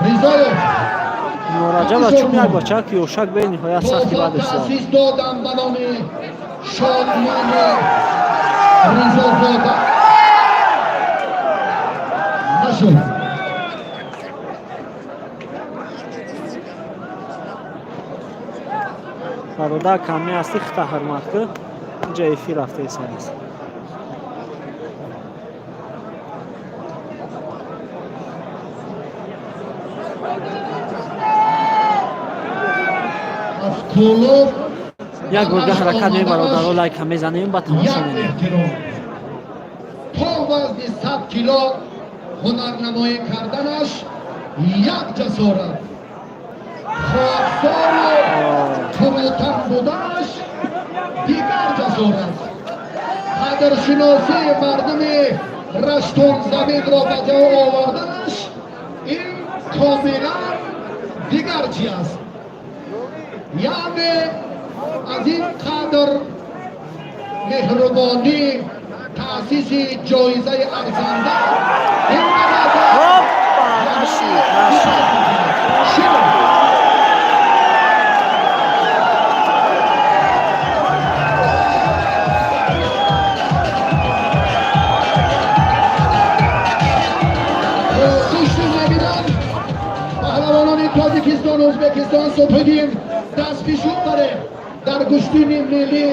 Ризоев. Муллораҷаба чун як бачак ёшак, бениҳоят сахти бадаш зад. Таъсис додам ба номи Шодмони Ризозода нашуд. Бародар, каме ҳасти, хита ҳурмат кӣ, инҷа эфир рафтаисан аст. Аз Кӯлоб. Як борга ҳаракат меем, бародаро, лайка мезанем, ба тамошо Як менем. эҳтиром то вазни 100 кило ҳунарнамоӣ карданаш як ҷасорат, хоксору фурӯтан буданаш дигар ҷасорат, қадршиносии мардуми раштонзаминро ба ҷо оварданаш ин комилан дигар чи аст. Яъне аз ин қадр меҳрубонӣ, таъсиси ҷоизаи арзанда ин қадар. Опа, нашид, нашид. Широ. Гӯшти мебинам, паҳлавонони Тоҷикистон. Ӯзбекистон Субҳиддин дастфишон баре дар гӯштини миллӣ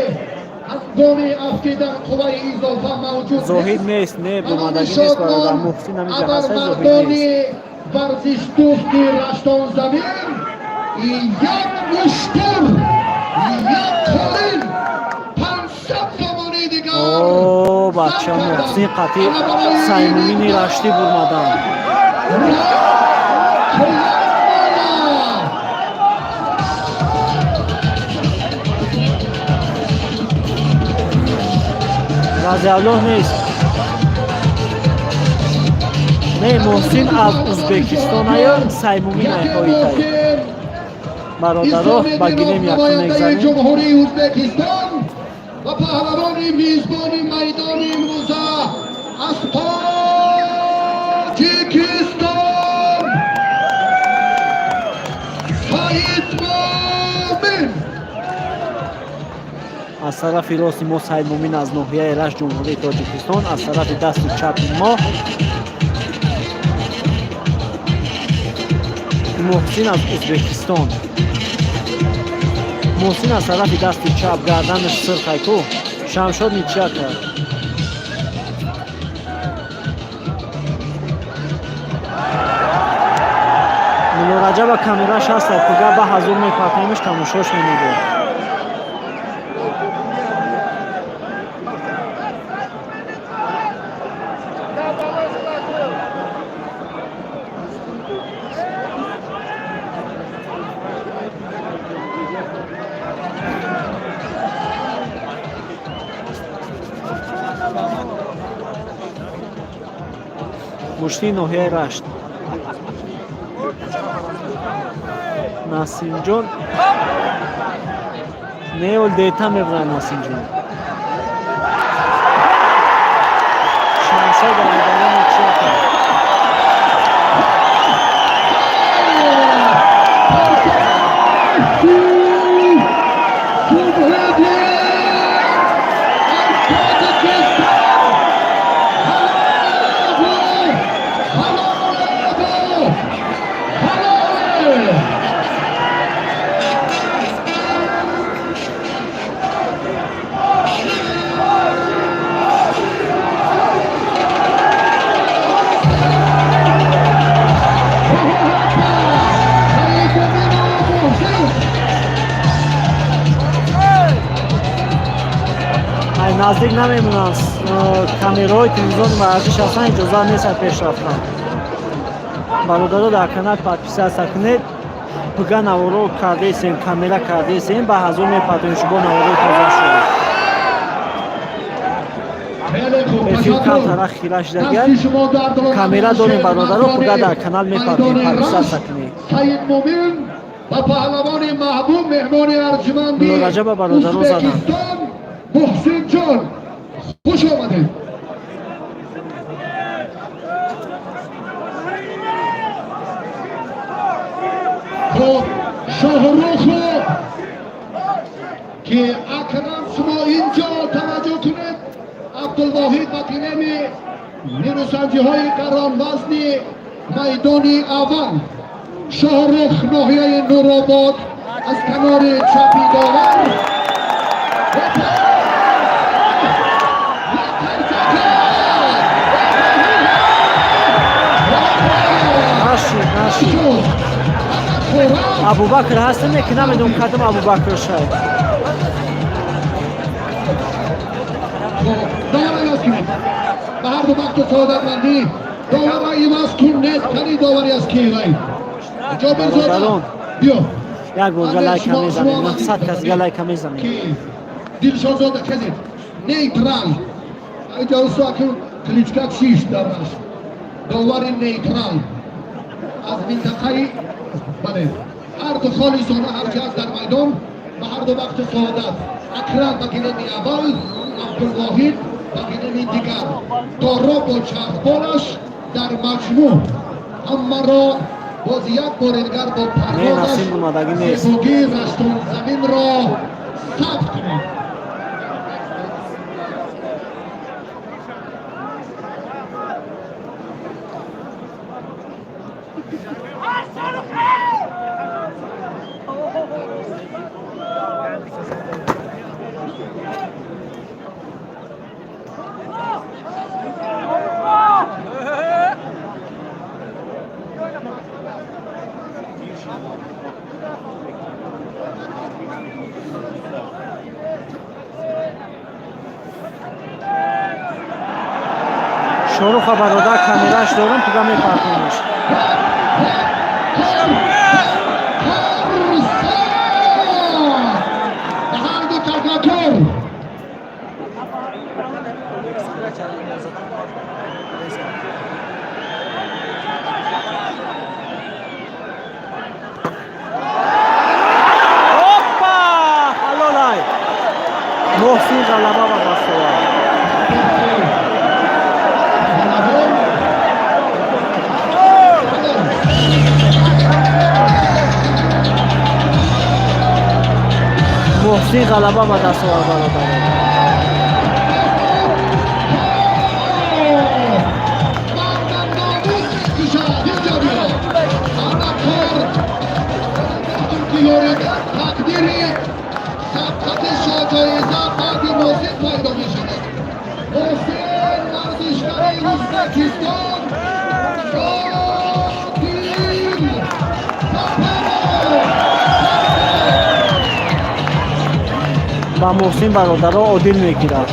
ҳангоми афтидан қувваи изофа мавҷуд. Зоҳид нест, не, бумадагӣ нест, бародар. Муҳсин ҳамиҷа ҳаста, Зоҳид нест. Варзишдӯсти Раштонзамин, як муштур, як қолин, 500 сомонӣ дигар. О, бача, Муҳсин қатъи Саймумини Раштӣ бурмаданд. Разиаллоҳ нест, не. Муҳсин аз Ӯзбекистон аю, Саймумин айҳоитай. Бародаро, ба гилем якум мегзарем. Ҷумҳурии Ӯзбекистон ва паҳлавони мизбони майдони имрӯза аз Тоҷикистон Саид Мумин. Аз тарафи рости мо Саидмумин аз ноҳияи Рашт, Ҷумҳурии Тоҷикистон, аз тарафи дасти чапи мо Муҳсин аз Ӯзбекистон. Муҳсин аз тарафи дасти чап, гарданаш сирхай ку. Шамшод ничья кард. Муллораҷаба камераш ҳаста, куга ба ҳазур мепартоемш, тамошош менебод. Муштии ноҳияи Рашт Насимҷон неол дета мебурад. Насимҷон шанса бародарони чия кард. Субҳиддин аз Тоҷикистон! Ҳалолу, ҳалолу, ҳалолу! Саид Мумину Муҳсин! Ай наздик намемонанд, камераҳои телевизиони варзиш ҳастанд, иҷозат нест пеш рафтан. Бародаро, дар канал подписаться кунед. Пуга наворо кардесем, камера кардесем, ба ҳазур мепартоем шумо наворои тоза шуд. Хеле хуб. Эфир ташаккур. камтара хира шудагар. Дасти шумо дард дорад. Камера дорем, бародаро, пуга дар канал мепартоем, Майдони подписаться Рашт, кунед. Саид Мумин ва паҳлавони маҳбуб, меҳмони арҷманди Муллораҷаба бародаро заданд. Ӯзбекистон Муҳсинҷон, хуш омадед. Хуб, Шоҳруху ки Акрам, шумо инҷо таваҷҷӯҳ кунед. Абдулвоҳид ба гилеми нерӯсанҷиҳои гаронвазни майдони аввал, Шоҳрух, ноҳияи Нуробод, аз канори чапи довар. Опа! Як қарсака! Нашид, нашид. Шуд. Хӯрам. Абубакр ҳаста, не, ки намедонам кадом Абубакр шай. Довар иваз кунед. Ба ҳарду бахту саодатмандӣ, доварро иваз кунед. Кани довари аз кивай? Ҷобирзода. Бародарон. Биё. Як борга лайка мезанем, 900 касга лайка мезанем. Ки Дилшодзода кезед нейтрал. Айҷа усто акун кличка чиш дараш. Довари нейтрал аз минтақаи, бале, ҳарду холисона ҳарчи аст дар майдон. Ба ҳарду вақти саодат, Акрам ба гилеми аввал, Абдулвоҳид ба гилеми дигар. Доро бо чархболаш дар маҷмӯъ ҳамаро боз як бори дигар бо Не, парвозаш Насим омадагӣ нест. зебогии Раштонзаминро сабт кунед. Шоруха, бародар, камераш дорам, туга мепартониш. Ба ҳарду ташаккур. Опа, ҳалолай! Муҳсин ғалаба ба даст овард. Балабон. Муҳсин ғалаба ба даст овард, бародарон. Мардам нобуд мекушад. Инҷо биё, ана кор. Гуфтум, ки ёрида тақдири сабқати шоҳҷоиза баъди Муҳсин пайдо мешавад. Муҳсин, варзишгари Ӯзбекистон, Одил Сафаров. Ба Муҳсин, бародаро, Одил мегирад.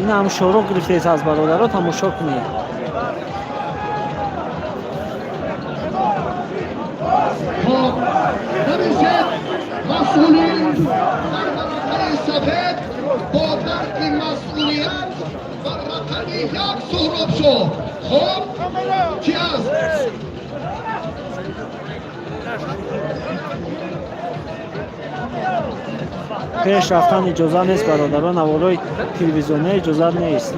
Ин ҳам Шорух гирифтааст аз бародаро, тамошо кунед. Хоб, нависед, масъулин дар варақаи сафед бо дарки масъулият ва рақами 1 Суҳроб шуд. Хоб, чӣ аст? Пеш рафтан иҷоза нест, бародаро, наворои телевизиония иҷоза нест.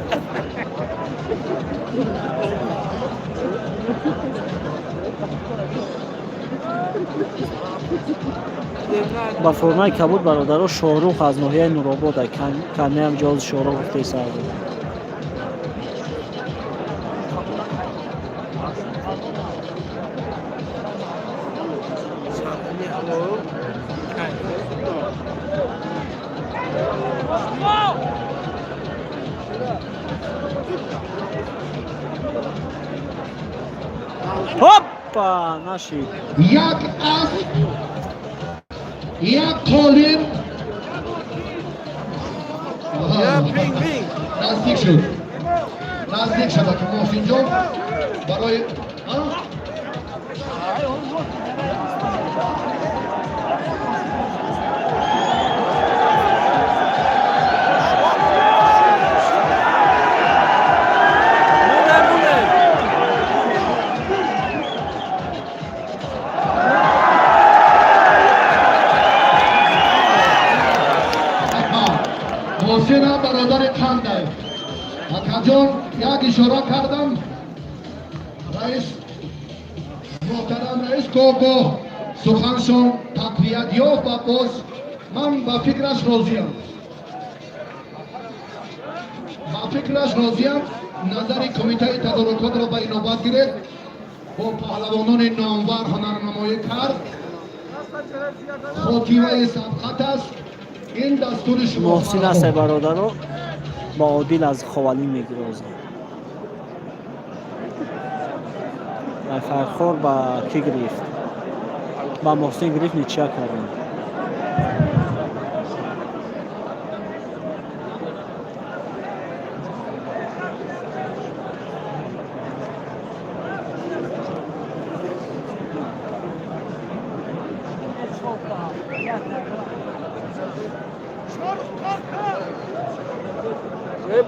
Ба формаи кабуд, бародаро, Шоҳрух аз ноҳияи Нуробод. Камеам ҷоҳози Шоҳрух гуфтаисад. Ҳоппа, нашид. Як асп, як қолин наздик шуд, наздик шуда, ки Муҳсинҷон барои а? Муҳсинам бародари қандай. Акаҷон, як ишора кардам, раис, муҳтарам раис, гоҳ-гоҳ суханшон тақвият ёфт ва боз ман ба фикраш розиям, ба фикраш розиям. Назари кумитаи тадорукотро ба инобат гиред. Бо паҳлавонони номвар ҳунарнамоӣ кард, хотимаи сабқат аст ин, дастури шумо. Муҳсин аст, бародаро, ба Одил аз Ховалин мегирозад. Фархор ба кӣ гирифт? Ба Муҳсин гирифт, ничья кардем.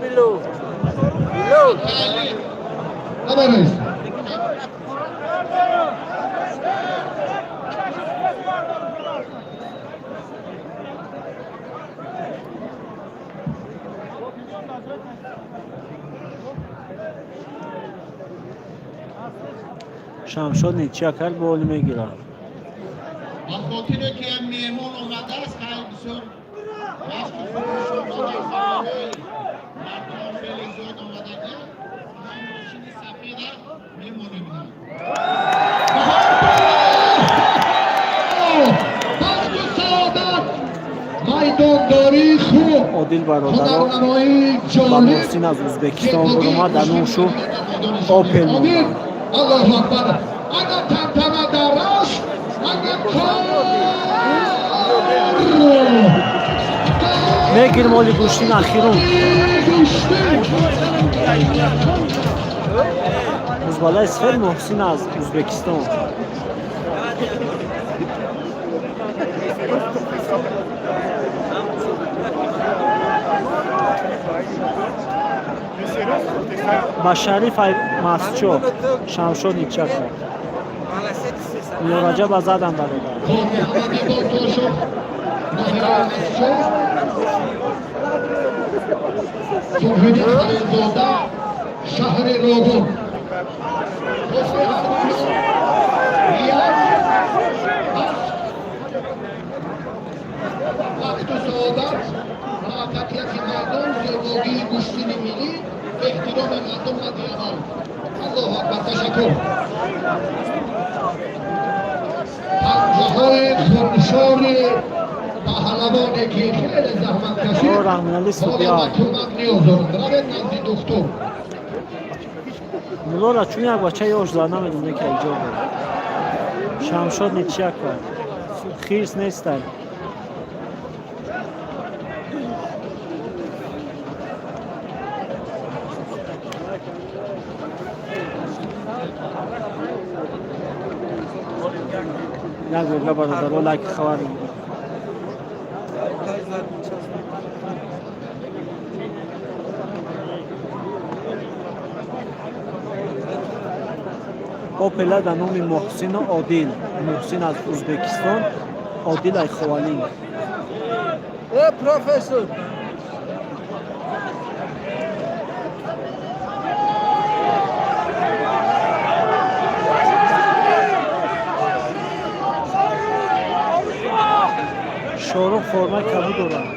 Bilo. Bilo. Давай, раис. Шамшод ничья кард, боли мегирад. Ба хотире ки меҳмон омадааст, хеле бисёр машқи худашон дар замонаи мардумон хеле зиёд омадагианд, мошини сафеда мемонем. Одил бародаро ҳунарнамоии ба ҷолиб Муҳсин аз Ӯзбекистон буромад, данушу Опел Одил монда. Аллоҳу акбар! Ана тантана дар Рашт, ана кор. Мегирим оли гӯштин ахирун. Гӯштин. Музбалаи сифат Муҳсин аз Ӯзбекистон. Ба Шариф ай Масчо Шамшод Ничаков. Мулло задан бародар. Муҳаммади Болтошов, ноҳияи Масчо, Субҳиддин Халилзода, шаҳри Роғун. После ҳардуи як вақту саодат, муваффақияти мардум, зебогии гӯштини миллӣ, эҳтироми мардум мадди аввал. Аллоҳу акбар! Ташаккур. Панҷаҳои хуншори паҳлавоне, ки хеле заҳмат кашид, О, Раҳмонали ҳоло Суфиён. ба кӯмак ниёз доранд. Равед назди духтур. Муллора чун як бача ёш зад, намедонам, ки иҷо буд. Шамшод ничья кард. Хирс нестай. Як бога бародаро лайк хабар. Опела дар номи Муҳсину Одил. Муҳсин аз Ӯзбекистон, Одил ай Ховалинг. Э, профессор! Шорух формаи кабуд дорад.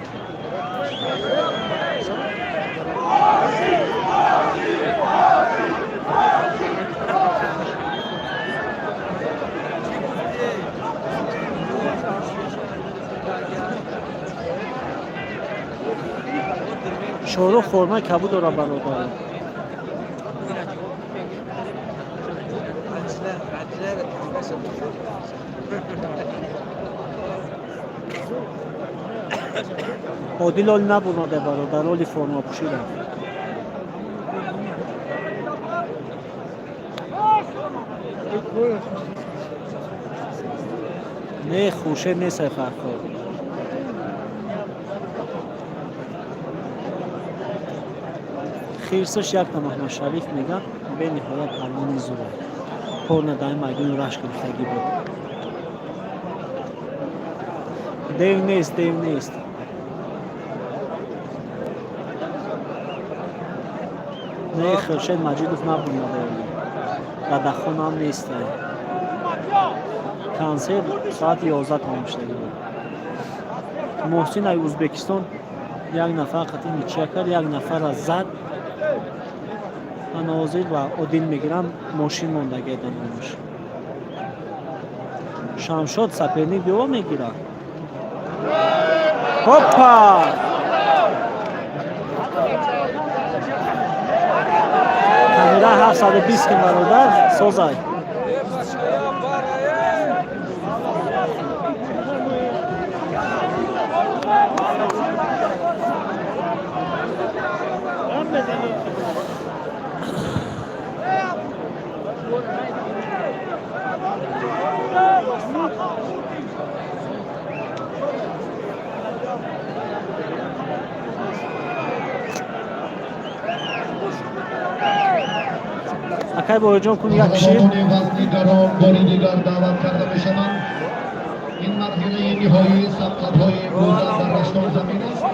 Шорух формаи кабуд дорад, бародар. Одил оли набурмада, бародар, оли форма пӯшида. Не, Хуршед нестай, Фарход. Хирсаш якта Маҳмадшариф меган, бениҳоят палвони зура. Порна дар майдони Рашт гирифтагӣ буд. Дев нест, дев нест. Не, Хуршед Маҷидов набурмада. Дадахон нестай. Консерт соати 11 тамом шудагӣ буд. Муҳсин ай Ӯзбекистон як нафар қатъи ничья кард, як нафарра зад. Ман ҳозир ба Одил мегирам, мошин мондагӣ дар номаш. Шамшод соперник биёва мегирад. Хоппа! Камера 720 ки бародар созай. Акай Бориҷон, кун як киши. Паҳлавонони вазни гарон бори дигар даъват карда мешаванд. Ин марҳилаи ниҳоии сабқатҳои имрӯза дар Раштон замин аст.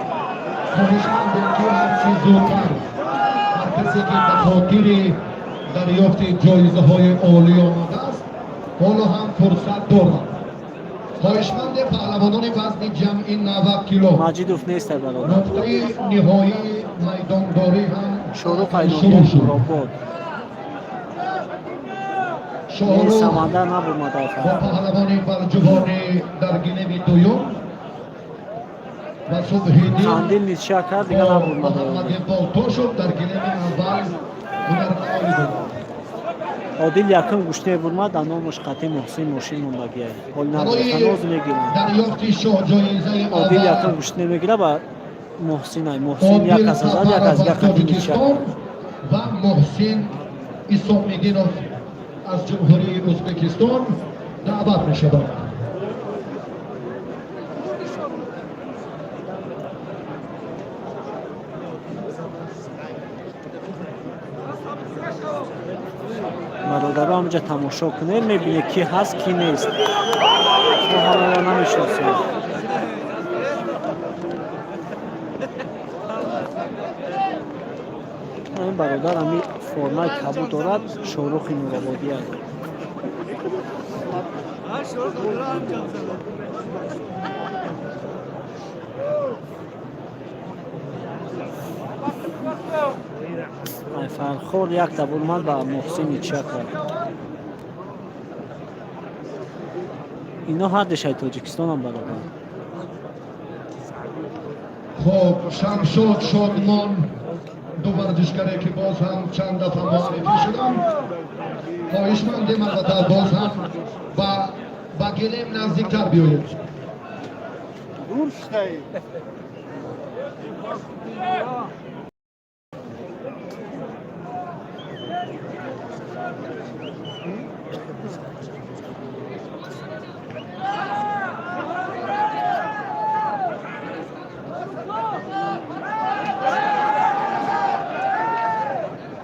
Хоҳишмандем, ки ҳарчи зудтар ҳар касе, ки ба хотири дарёфти ҷоизаҳои олӣ омадааст, ҳоло ҳам фурсат дорад. Хоҳишманде паҳлавонони вазни ҷамъи 90 кило. Маҷидов нестай, бародар. Нуқтаи ниҳоии майдондорӣ ҳам Шорух шурӯъ ай шуд. Робот. Не, Шоҳрух Самандар набурмада. бо паҳлавони балҷувони дар гилеми дуюм. Ва Субҳиддин Қандил ничья кард, дига набурмада. Муҳаммад Иқбол Тошов дар гилеми аввал ҳунарнамоӣ дод. Одил якум гӯштие бурмад, а номаш қатъи Муҳсин мошин мондагия. Ҳол Барои ҳанӯз мегиранд. дарёфти шоҳҷоизаи Одил аввал якум гӯштине мегира ба Муҳсинай. Муҳсин як Одил кас зад, як Сафаров аз аз дигар қатъи ничья Тоҷикистон кард. ва Муҳсин Исомиддинов аз Ҷумҳурии Ӯзбекистон даъват мешаванд. Бародаро, ҳамҷа тамошо кунед, мебинед, ки ҳаст, ки нест. Мо ҳамаро намешиносем. Ин бародар ҳами формаи кабуд дорад, Шоҳрухи Нурободӣ аст. Ha, şurada duran amcam. Ай, Фархор якта бурмад, ба Муҳсин ничья кард. Ино ҳардушай Тоҷикистонам, бародар. Хоб, Шамшод, Шодмон, ду варзишгаре, ки боз ҳам чанд дафъа муаррифӣ шуданд, хоҳишмандем, албатта, боз ҳам ба гилем наздиктар биёед. Dur şey.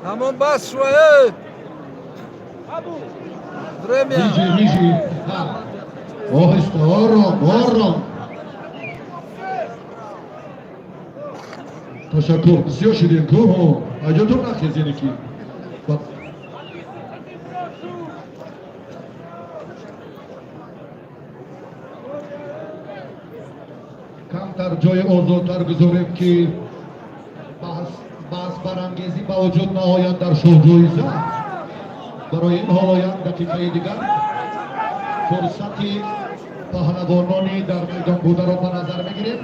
Tamam, bas şuraya. Время. Ниже, ниже. Оҳиста, ором, ором. Ташаккур, бисёр шудем ку, аҷотон нахезене ки. Камтар ҷои озодтар гузорем, ки баҳсбарангезӣ ба вуҷуд наояд дар шоҳҷоиза. Барои ин ҳоло як дақиқаи дигар фурсати паҳлавонони дар майдон бударо ба назар мегирем.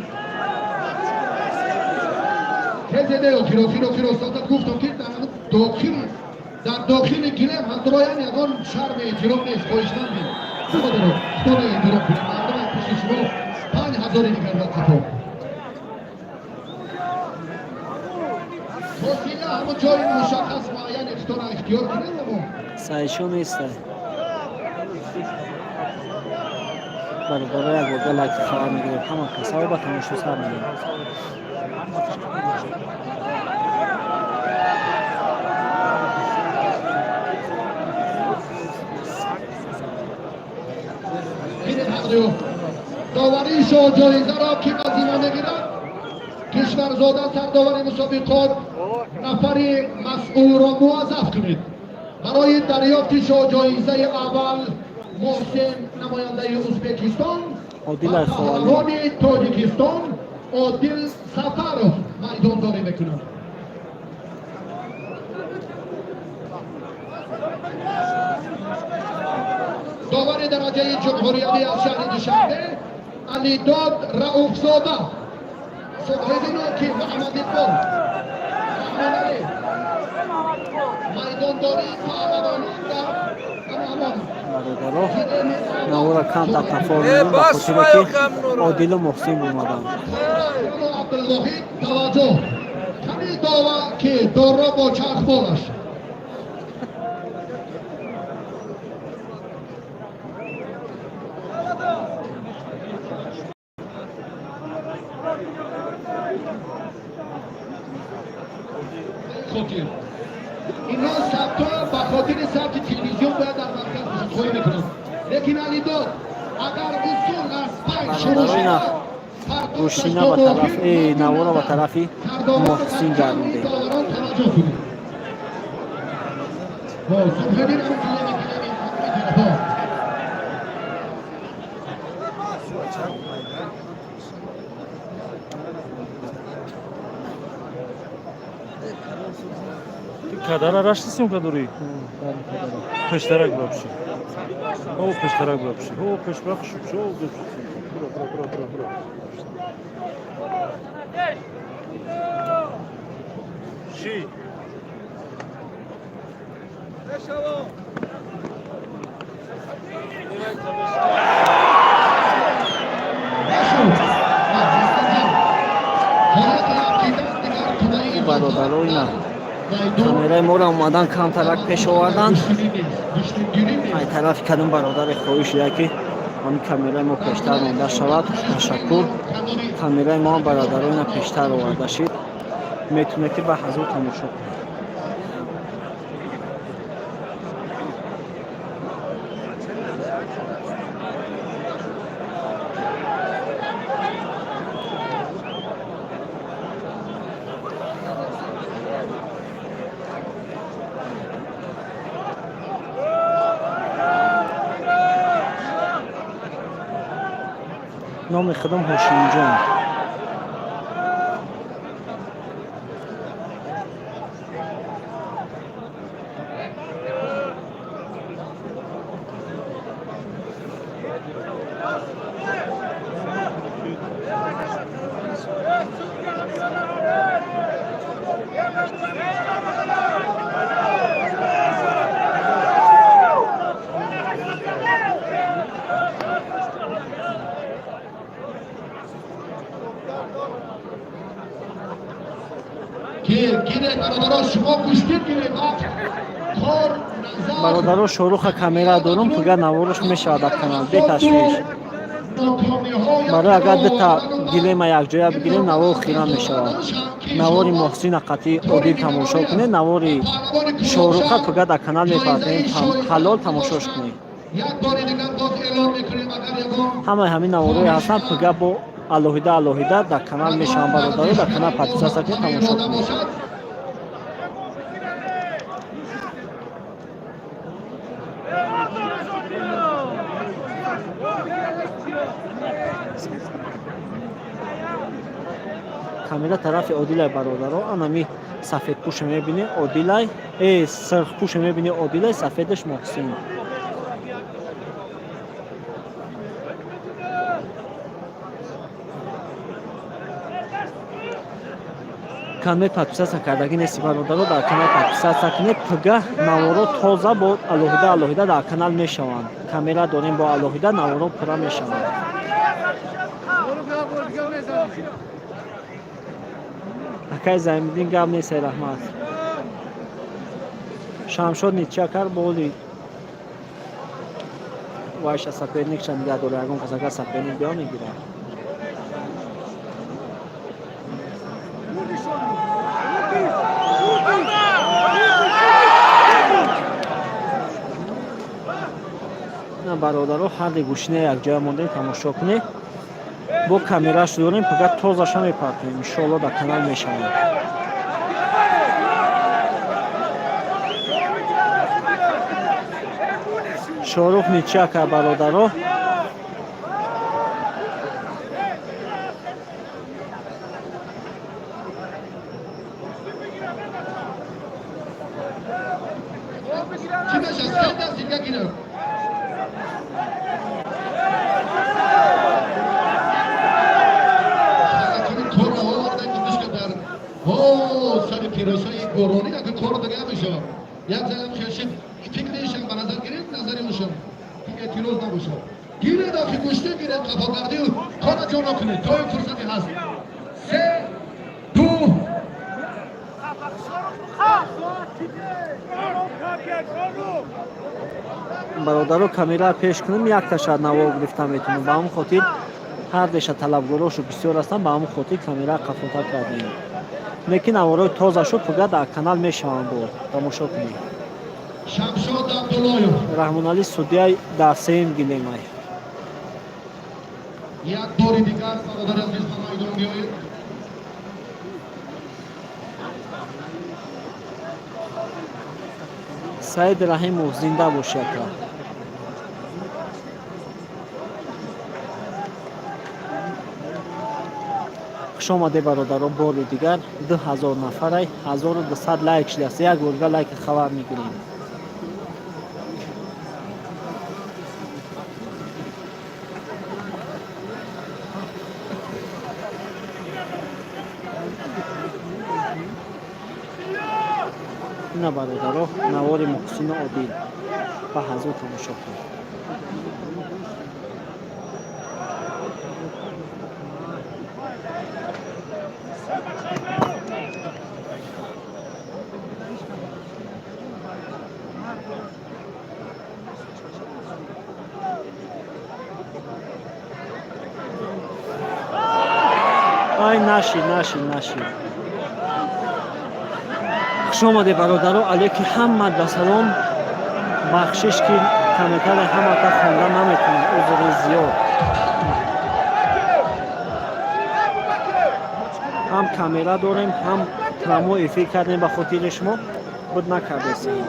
Хезе не, охир, охир, охир, устодат гуфтам, ки дар дохили гилем ҳамдуроян ягон шарми эҳтиром нест. Хоҳишмандем, худоро, худоро эҳтиром кунем. Мардум аз пушти шумо 5000-и дигар ба қафо. Фосила, ҳамон ҷои мушаххас, муайян ихтиёра ихтиёр кунед амо. Сайшо нестай. Бародаро, як борга лайки хабар мегирем, ҳама касаро ба тамошо сар медем. Бинед, ҳақдиё доварии шоҳҷоизаро ки ба зимма мегирад? Кишварзода, сардовари мусобиқот, нафари масъулро муваззаф кунед. Барои дарёфти шоҳҷоизаи аввал Муҳсин, намояндаи Ӯзбекистон, Одил ва Айховалӣ. паҳлавони Тоҷикистон Одил Сафаров майдондорӣ мекунад. Довари дараҷаи ҷумҳуриявӣ аз шаҳри Душанбе Алидод Рауфзода. Субҳиддин ки Муҳаммадиқбол Раҳмоналӣ, майдондории паҳлавонон дар ҳамон Бародаро, навора камтар тафовут мекунем ба хотире, ки Одилу Муҳсин омаданд. Абдулвоҳид, таваҷҷӯҳ ками дова ки доро бо чархболаш. Хотир ино сабтҳо ба хотири сабти телевизион бояд дар марказ бошад, хоҳӣ мекунам, лекин, Алидод, агар усул аз панҷ шурӯъ Бародаро, ина шавад, гӯштина ба тараф, навора ба тарафи Муҳсин гардондем. Доварон, таваҷҷӯҳ кунед. Субҳиддин, ҳам гилеми, гилеми ҳамаи тарафҳо. Кадара рашти съёмка дорӣ? Пештарак бапши. О, пештарак бапши. О, пешбак шубшо. Буро, буро, буро, буро, буро. Ши. Бародаро, ина камераи моро омадан камтарак пеш овардан. Ай тарафи кадом бародаре хоҳиш шуда, ки ҳамин камераи мо пештар монда шавад. Ташаккур. Камераи мо ҳам, бародаро, ина пештар оварда шид, метавонед ки ба ҳазур тамошо кунед. Номи худам Ҳошимҷон. Бародаро, Шоруха камера дорум, пуга навораш мешавад дар канал, беташвиш. Барои агар дута гилема якҷоя бигирем, навор хира мешавад. Навори Муҳсина қатъи Одил тамошо кунед, навори Шоруха пуга дар канал мепартем, ҳалол тамошош кунед. Ҳамаи ҳамин наворҳое ҳастанд, пуга бо алоҳида алоҳида дар канал мешаванд. Бародаро, дар канал подписаться кунед, тамошо кунед. Камера тарафи Одилай, бародаро. Анами сафедпӯша мебинӣ, Одилай, сирхпӯша мебинӣ, Одилай, сафедаш Муҳсин. Канал подписаться кардагӣ нести, бародаро, дар канал подписаться кунед. Пга наворо тоза бо алоҳида алоҳида дар канал мешаванд. Камера дорем, бо алоҳида наворо пурра мешаванд. Акай Займиддин, гап нест, раҳмат. Шамшод ничья кард, боли вайша соперникша нигаҳ дора. Ягон кас агар соперник биё, мегирад. На, бародаро, ҳарди гӯшина якҷоя мондем, тамошо кунед. Бо камераш дорем, фақат тозаша мепартоем, иншоалло, дар канал мешавад. Шорух ничья кард, бародаро. Чӣ мешавад? Се даст дига гирифт. Корро оварда, ки душка дар сари пиросаи горони ака кор дига мешавад. Як занам хешид фикришам ба назар гирифт, назари ушам ки эътироз набошад. Гиред, ахи, гӯште гиред, қафогардию кора ҷо накунед, то ин фурсате ҳаст. Се, ду. Бародаро, камера пеш кунем, якташа навор гирифта метавонем. Ба ҳамон хотир ҳардеша талабгорошу бисёр ҳастанд, ба ҳамон хотир камера қафота кардем. Лекин наворҳои тозашу пурра дар канал мешаванд, бо тамошо кунед. Шамшод Абдуллоев. Раҳмоналӣ судьяй дар сеюм гилемай. Як бори дигар, бародари азиз, ба майдон биёед. Саид Раҳимов, зинда боши, ака. Хуш омаде, бародаро, бори дигар. 2000 нафарай, 1200 лайк шудааст. Як борга лайка хабар мегирем. Ина, бародаро, навори Муҳсину Одил ба ҳазур тамошо кунед. Ай, нашид, нашид, нашид. Хуш омаде, бародаро. Алейки ҳамат ба салом. Бахшиш, ки комментария ҳамата хонда наметавонам, узри зиёд. Ҳам камера дорем, ҳам прямой эфир кардем ба хотири шумо, буд накардесем.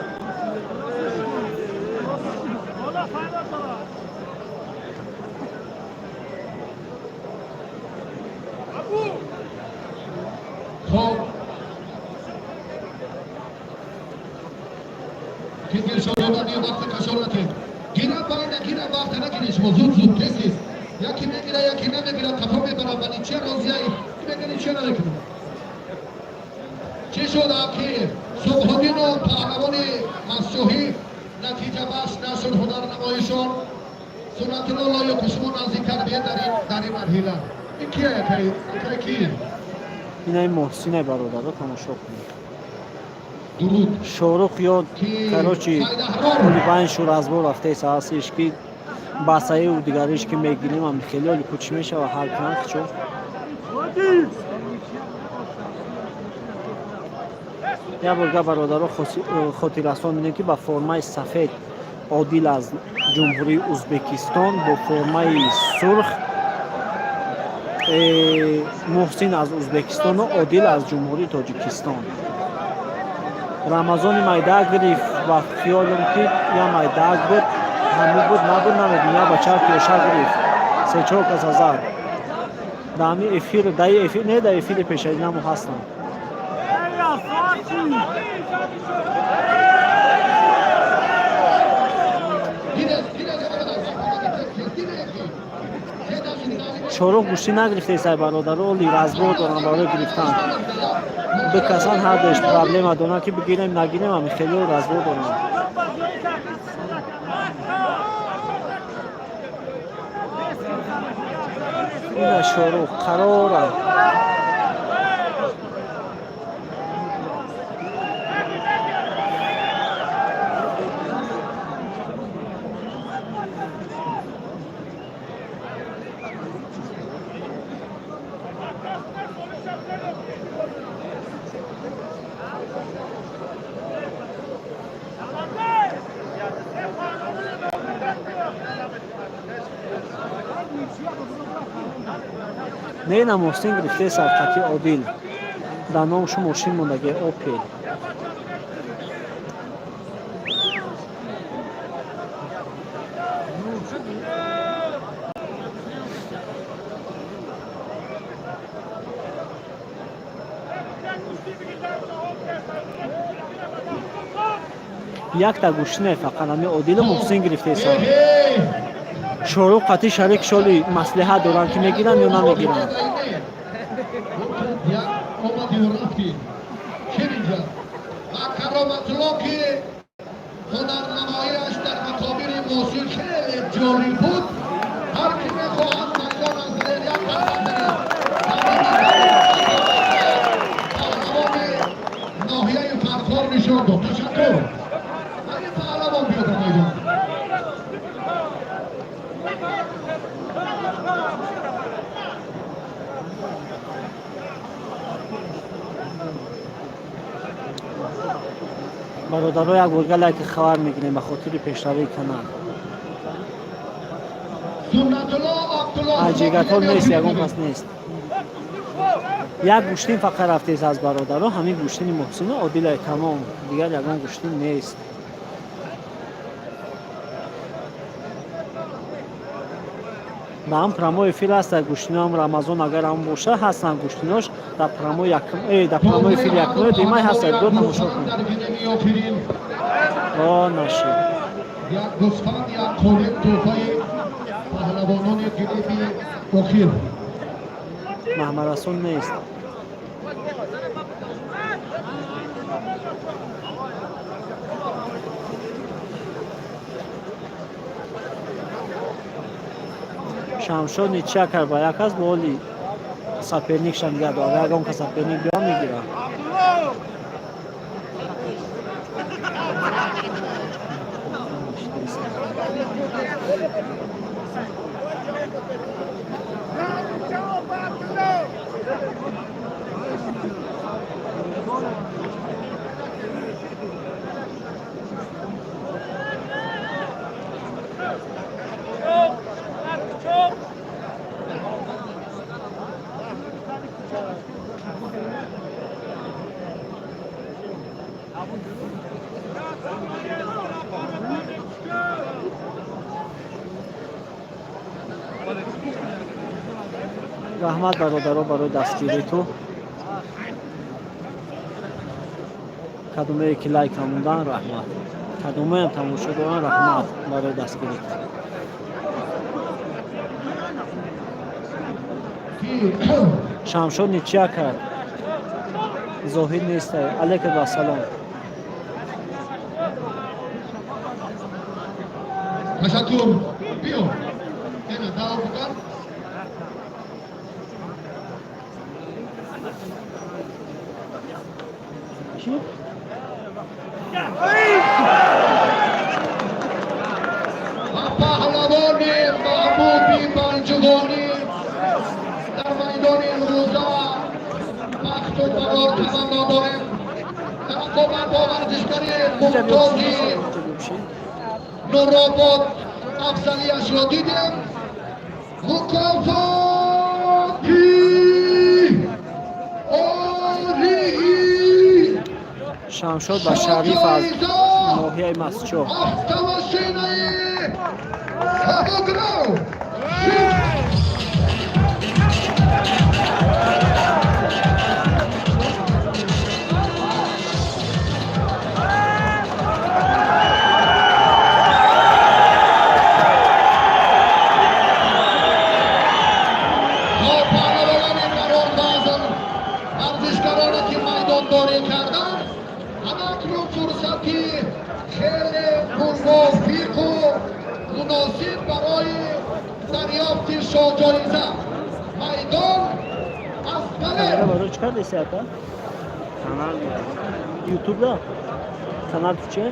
Хоб, ки дилшодона вақти кашолате гира байна гира, вақте нагиред шумо, зуд зуд, тез тез. Яке мегира, яке намегира, қафо мебара, вали че розияи мегири, че намекунад. Чӣ шуд, ки Субҳуддину паҳлавони Масҷоҳӣ натиҷабахш нашуд ҳунарнамоишон? Суннатулло лоиқи шумо наздиктар биед дар ин марҳила. Ин кия, якай ки? Инаи Муҳсине, бародаро, тамошо кунед. Дуруд. Шорух ё, короче, улибайн разбор рафтаест, ҳастиш ки басаиву дигариш ки мегирим, ами хеле оли ку чӣ мешава, ҳал кунанд чо. Як борга, бародаро, хотиррасон менем, ки ба формаи сафед Одил аз Ҷумҳурии Узбекистон, бо формаи сурх Муҳсин аз Узбекистону Одил аз Ҷумҳурии Тоҷикистон. Рамазони майдаак гирифт ва хиёлам, ки я майдаак буд, ҳаму буд, набуд, намедонам, я бача киёша гирифт, сечор кас азар дар ҳами эфир, даи эфир не, дар эфири пешаинамо ҳастанд. Шорух гӯштӣ нагирифтесай, бародаро, оли разбор дорам барои гирифтан. Ду касан ҳардуш проблема доранд, ки бигирем, нагирем, ами хеле разбор доранд. Ина Шорух қарора. Не, на Муҳсин гирифтеса қати Одил. Дар номшу мошин мондаги, Опел. Якта гӯштине фақат ҳами Одилу Муҳсин гирифтеса. Шорух қати шарик шоли маслиҳат доранд, ки мегиранд ё намегиранд. Як омадию рафти чӣ инҷа ва Кароматулло, ки ҳунарнамоиаш дар муқобили Муҳсин хеле ҷолиб буд. Ҳар ки мехоҳад, майдон аз як паҳлавони ноҳияи Фархор нишон дод. Ташаккур. Ҳамин паҳлавон биёд ба майдон. Бародаро, як борга лайки хабар мегирем ба хотири пешравии канал. Суннатулло Абдулло. Аҷигатон нест, ягон кас нест. Як гӯштин фақат рафтест аз бародаро, ҳамин гӯштини Муҳсину Одилай, тамом, дигар ягон гӯштин нест. Ба ҳам прямой эфир ҳаст гӯштиноам Рамазон, агар ҳам боша, ҳастанд гӯштинош дар прямой якум, дар прямой эфир якум димай ҳаст, ду тамошо кунед. О, нашид. Як гӯсфанд, як қолин тӯҳфаи паҳлавонони гилеми охир. Маҳмадрасул нест. Шамшод ничья кард ба як аст, боли соперник ша нигаҳ дорад. Агар ягон кас соперник биёд, мегирад. Раҳмат, бародаро, барои дастгирии ту. Кадомее ки лайк намудан, раҳмат. Кадомеам тамошо доран, раҳмат барои дастгирӣ. Ки Шамшод ничья кард. Зоҳид нестай. Алейкум ассалом. Ташаккур. Биё, ена давр бикар. Чӣ? Ва паҳлавони маҳбуби Панҷугонӣ дар майдони имрӯза бахту барор таманно дорем дар рақобат бо варзишгари мумтози Нуробод. Афзалияшро дидем. Мукофоти олии Шамшод ба Шариф аз ноҳияи Мастчоҳ. Автомошинаи сабукро. То паҳлавонони гаронвазн, варзишгароне ки майдондорӣ карданд, ҳамакнун фурсати хеле мувофиқу муносиб барои дарёфти шоҳҷоиза. Майдон аз Камера бале. Барои чӣ кардеси, ака? Ютубда канал че?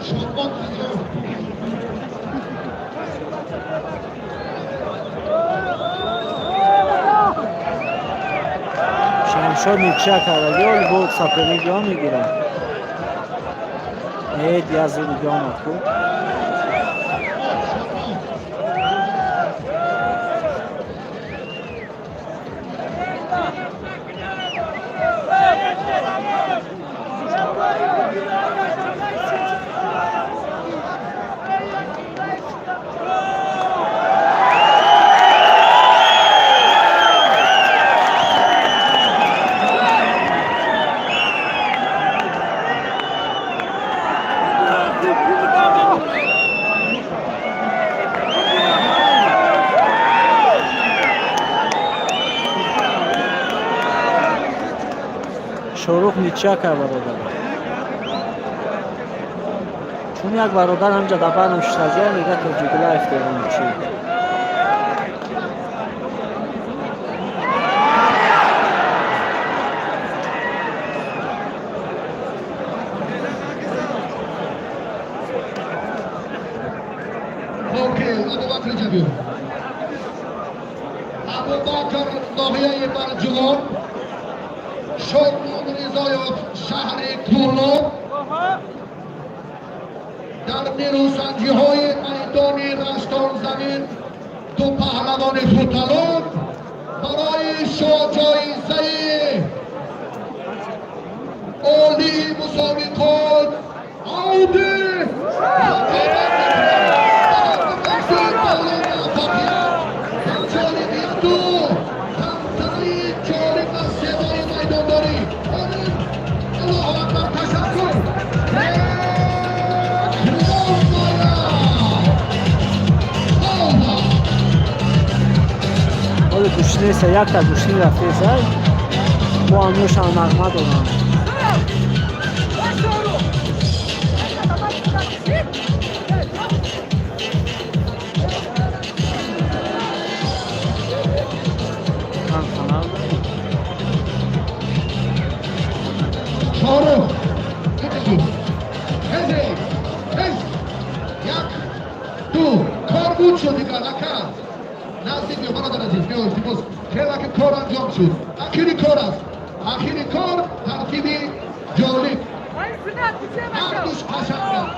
Шодмон Азизов. Шамшод ничья карда. Ёл бо соперник ё мегирад. Э, дия зуд омад ку. Шорух ничья кард, бародар. Чун як бародар ҳамҷа дар барам шиштазия, мега Тоҷиклайф дорам чӣ. Окей, Абубакр Ҷабир. Абубакр, ноҳияи Барҷуғон, Шодмон Ризоёв, шаҳри Кӯлоб, дар нерӯсанҷиҳои майдони Раштонзамин ду паҳлавони футалон барои шоҳҷоизаи олии мусобиқот Ауди рақобат мекунанд. Ҷолибияту тантанаи ҷолиб ва зебои майдондорӣ. Неста, якта гӯштӣ рафтеса, бо амёшам нағма доранд. Чорум як, ду, кор буд шуд дигар, ака. Наздик биё, бародар азиз, биё, илтимос. Хеле ки кор анҷом шуд. Ахири кор аст, ахири кор. Тартиби ҷолиб, ҳардуш қашанганд,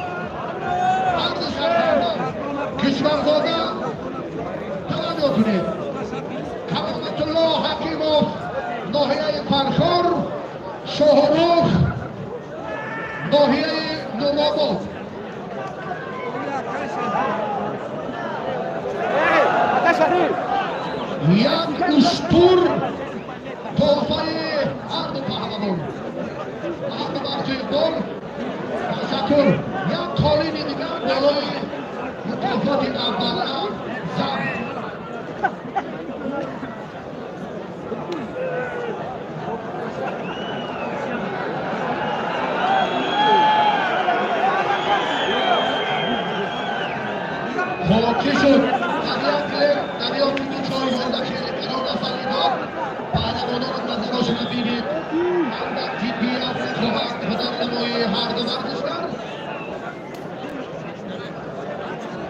ҳардуш арзанданд. Кишварзода, таваҷҷӯҳ кунед. Кароматулло Ҳакимов, ноҳияи Фархор, Шоҳрух, ноҳияи Нуробод. Як уштур тӯҳфаи ҳарду паҳлавон, ҳарду варзишгор. Ташаккур. Як қолини дигар болои мукофоти аввала зам. Хоб, чӣ шуд? Дар як ду чор ёзда хеле калон афаридод. Паҳлавононро назарошона бинед, андак ҷиддият мехоҳад ҳунарнамоии ҳарду варзишгар.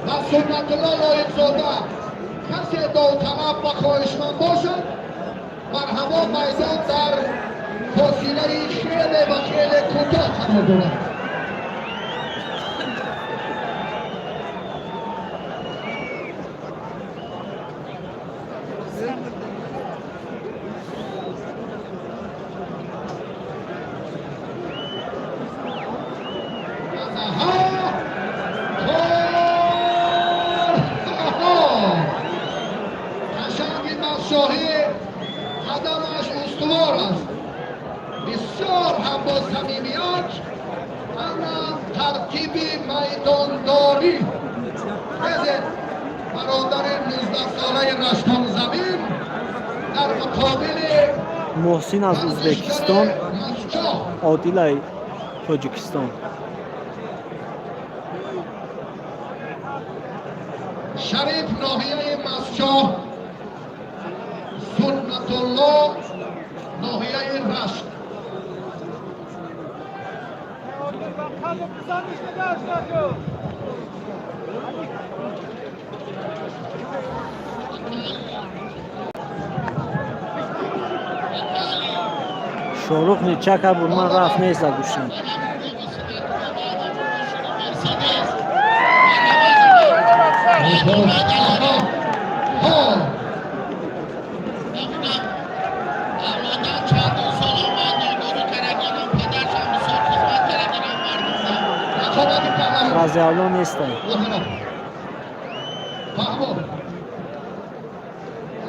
Ва Суннатулло Лоиқзода, касе довталаб ва хоҳишманд бошад, марҳамо, майдон дар фосилаи хеле ва хеле кӯтоҳ қарор дорад. Аҳа, кор! Қашанги Мазшоҳӣ қадамаш устувор аст, бисёр ҳам бо самимият. Ана тартиби майдондорӣ. Безед, бародари 19-солаи Раштонзамин дар муқобили Муҳсин аз Ӯзбекистон, Мазчоҳ. Одилай, Тоҷикистон. Шариф, ноҳияи Мазчоҳ, Суннатулло, ноҳияи Рашт. Шоҳрух ничака бурман рафт, неста гӯштин. Мерседес. Ҳо. Авлодан чандин сол омад нодорӣ карагинам, падаршам бисёр хизмат карагинам мардумда. Рақобати паҳлавон. Разиалло неста. Фаҳмо,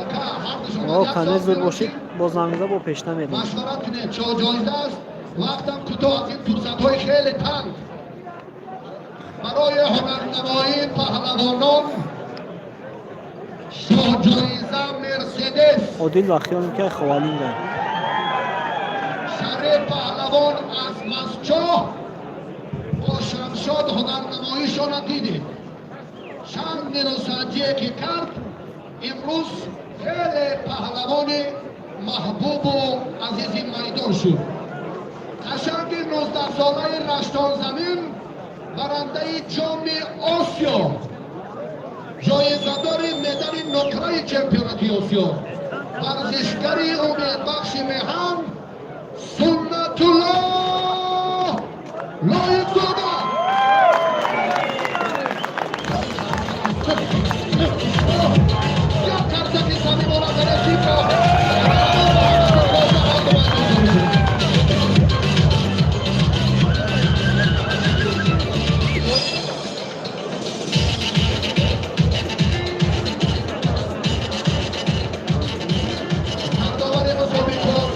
ака, ҳардушон О, кане зуд бошид, бо зангза бо пешта медем. Машварат кунед. Ҷоиза аст, вақтам кӯтоҳ аз ин фурсатҳои хеле танг барои ҳунарнамоии паҳлавонон. Шоҳҷоиза Мерседес. Одил ва хиёлем ки Ховалинга. Шариф паҳлавон аз Мазчоҳ бо Шамшод ҳунарнамоишона дидед. Чанд нерӯсанҷие ки кард, имрӯз хеле паҳлавони маҳбубу азизи майдон шуд. Қашанги 19-солаи Раштонзамин, барандаи Ҷоми Осиё, ҷоизадори медали нуқраи чемпионати Осиё, варзишгари умедбахши меҳан Суннатулло Лоиқзода. Як қарсаки самимона барои. Сардовари мусобиқот,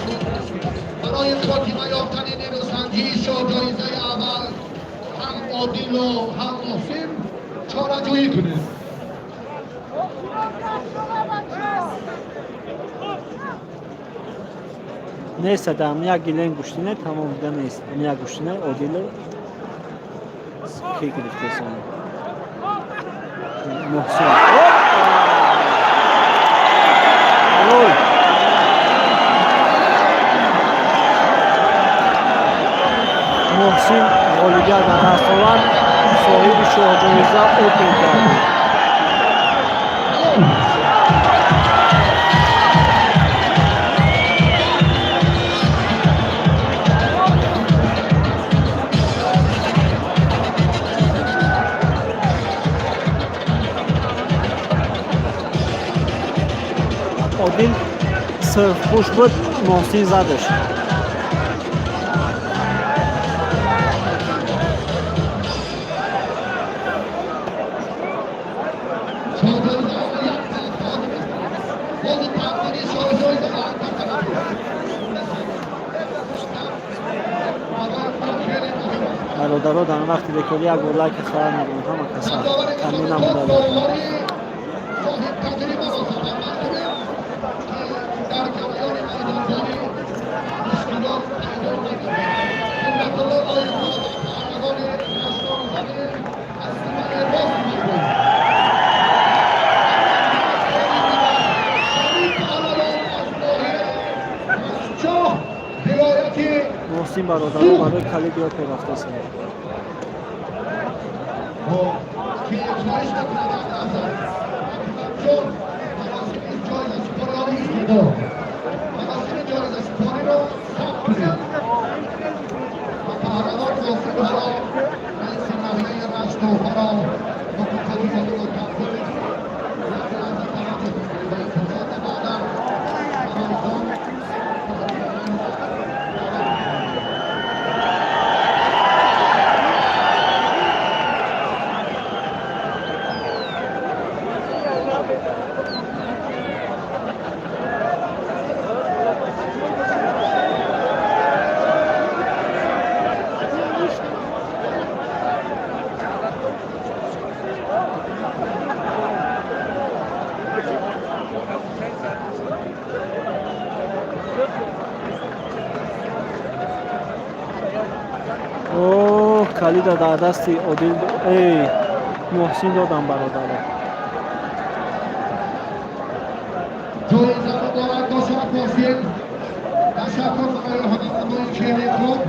барои хотима ёфтани нерӯсанҷии шоҳҷоизаи аввал ҳам Одилу ҳам Муҳсин чораҷӯӣ кунед. Нест, дар як гилем гӯштине тамом дига нест. Як гӯштине Одил ки гирифтесон? Муҳсин. Гол! Муҳсин ғолибият ба даст овард, соҳиби шоҳҷоиза Опел гардид. Одил сирхпӯш буд, Муҳсин задаш. Бародаро, дар вақти бекорӣ як бор лайка хоҳар мекунем, ҳама каса камӣ намуда. Соҳиб таҷрибаро сафарбар кунем, ки дар ҷараёни майдонзанӣ мушкилот пайдо нагардад. Ҳимматулло Оюбзода, паҳлавони ҳаштонзанӣ аз симаи рост мардум. Шариф паҳлавон аз ноҳияи Мастчоҳ, вилояти Муҳсин, бародаро, барои калиди Опел рафтаст. ки хоҳиш мекунад аз Акрамҷон маросими ҷоизасупориро истеъдод, маросими ҷоизасупориро сабт кунед ва паҳлавон Муҳсин ҳало раиси ноҳияи Рашт туҳфаро, мукофоти худро тақдим мекунад. Як лаҳза таваҷҷӯҳ мекунем ба ин фурсат ва баъдан ройгон даъват мекунем. О, калида дар дасти Одил, эй, Муҳсин додам, бародаро. Ҷоиза муборак бошад, Муҳсин. Ташаккур барои ҳунарнамои чеҳраи хуб.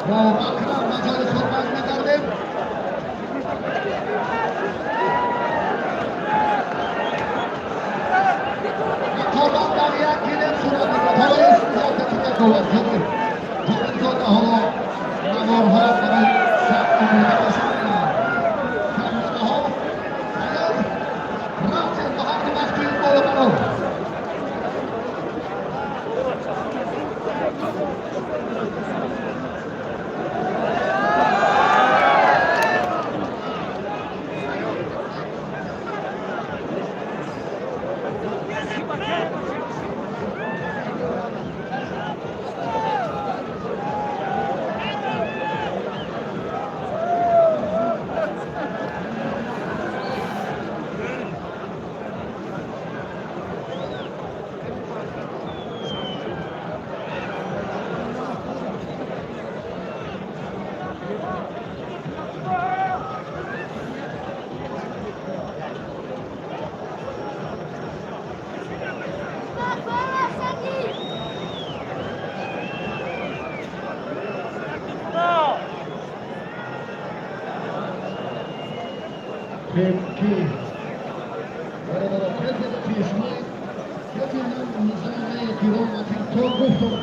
Бо Акрам ба ҷои худ бармегардем. Рақобат дар як гилем сурат мегирад. Ҳоло як дақиқа гувоҳ Ҷобир Ҷобирзода, ҳоло наворҳо барои сабт омода бошанд, сарномаҳо тайёр. Рафтем ба ҳарду вақти боло барор. Ки бародаро, президент пешвои касе нам низом эҳтиром ва то гуфтам,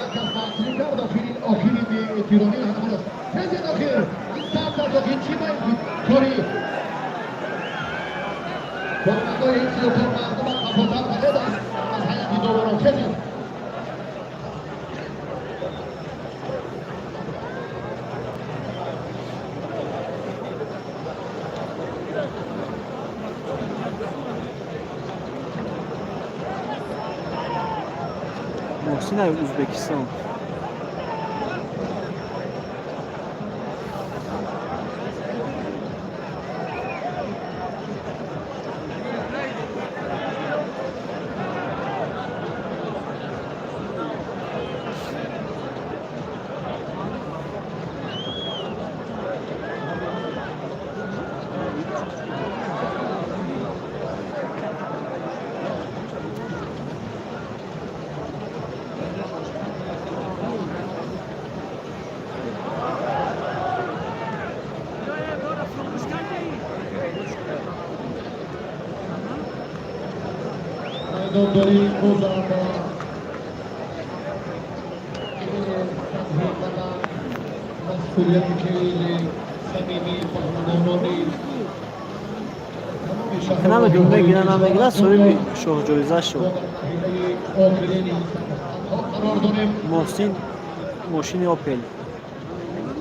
як кас баҳсӣ кард, охири охири беэҳтиромӣ ҳамон аст. Президент охир ин сабт аст. Охир чӣ ба кори кормандои ҳифзи ҳуқуқ мардума қафотар надод аз ҳайати доварон? Хезед. Муҳсин Узбекистон. Майдондорӣ бозам ба масъулияти хеле самимии паҳлавонони Намедонам, мегира, намегира, соҳиби шоҳҷоиза шуд. Охирини қарор дорем. Муҳсин, мошини Опел.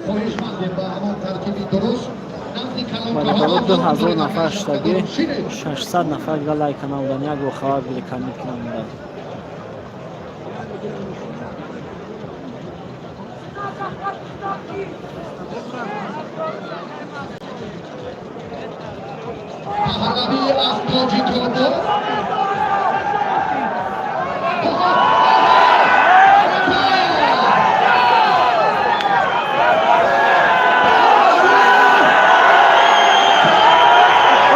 Хоҳишмандем ба ҳамон тартиби дуруст назди Бародаро, 2000 нафар шудаги, шинед. 600 нафар дига лайка намудан. Як бор хабар бире, коммент ки намудан. Паҳлавӣ аз Тоҷикобод.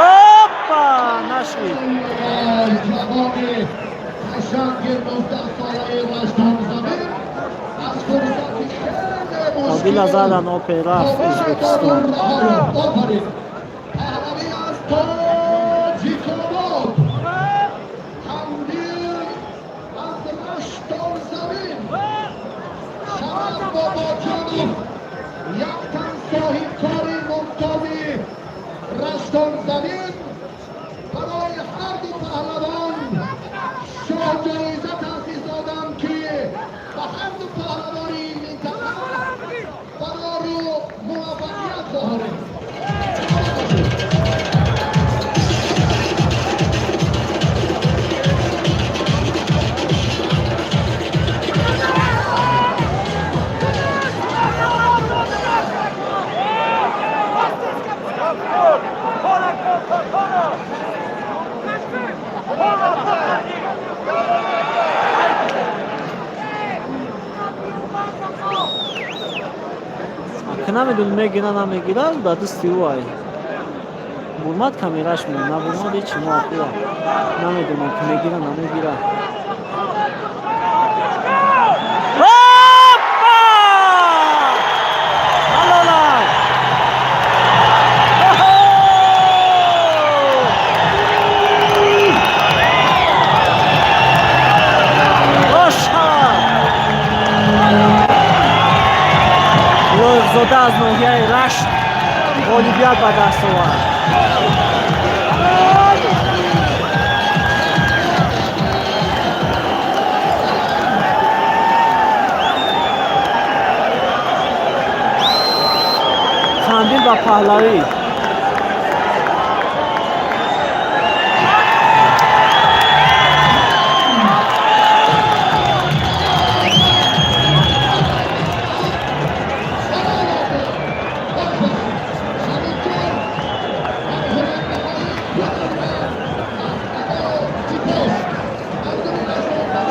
Опа, нашид! Ҷавони қашанги 19-солаи Раштонзамин аз фурсати хеле Одила задан, Опел рафт Ӯзбекистон. Офарин! Паҳлавӣ аз Тоҷикобод, Қандил аз Раштонзамин, Шараф Бобоҷонов, яктан соҳибкори мумтози Раштонзамин, барои ҳарду паҳлавон шоҳҷоиза таъсис додам, ки ба ҳарду паҳлавони ин минтақа барору муваффақият хоҳонем. Ка намедонам, мегира, намегира, ба дасти ӯ ай. Бурмад, камераш мон, набурмад, ҳечи мо акуа намедонем, ки мегира, намегира. Опа! Ҳалолак! Оҳо! Бошад! Лоиқзода аз ноҳияи Рашт ғолибият ба даст овард. Қандил ба Паҳлавӣ.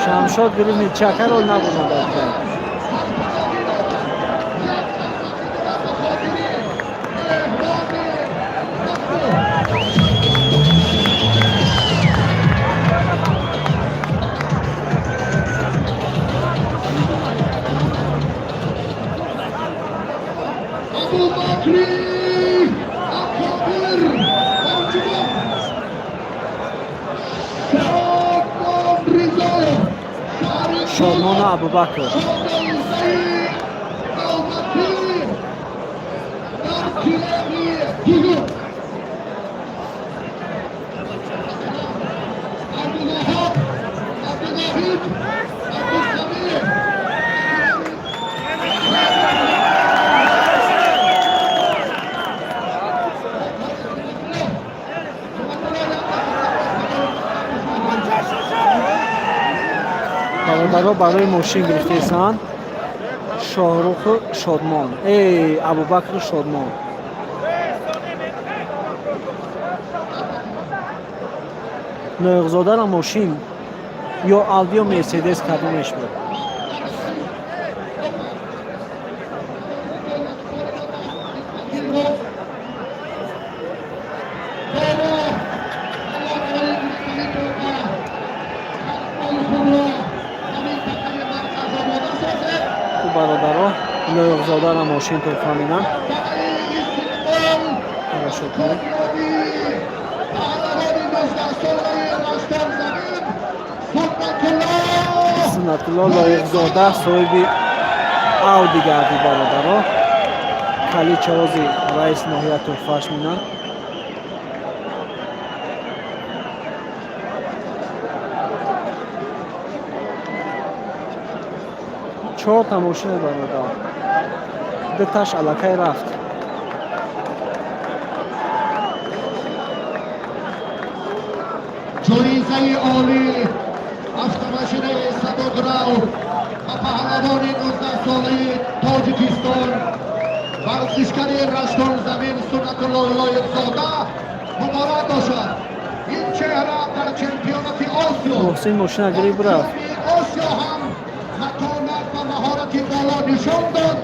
Шамшод гирифт, чакаро набурмад. Абубакри Акобир Арҷумон, Шодмон Ризоев, шаҳри Шодмону Абубакр. Шоҳҷоизаи навбатӣ дар килеми дуюм Абдулваҳоб, Абдулвоҳид, Абдусамир. Бародаро барои мошин гирифтаистанд. Шоҳруху Шодмон, Абубакру Шодмон. Лоиқзодарам мошин ё Ауди ё Мерседес, кадомеш буд? Хуб, бародаро, Лоиқзодарам мошин туҳфа минам, тамошо кунед. Паҳлавони 19-солаи Раштонзамин. Суннатулло Лоиқзода соҳиби Ауди гардид, бародаро. Кали чавози раис ноҳия тӯҳфаш минанд. Чорта мошина, бародар, дуташ аллакай рафт. Ҷоизаи олӣ, автомошинаи сабукрав, ба паҳлавони 19-солаи Тоҷикистон, варзишгари Раштонзамин Суннатулло Лоиқзода муборак бошад. Ин чеҳра дар чемпионати Осиё Муҳсин мошина гирифт, рафт. Осиё ҳам матонат ва маҳорати боло нишон дод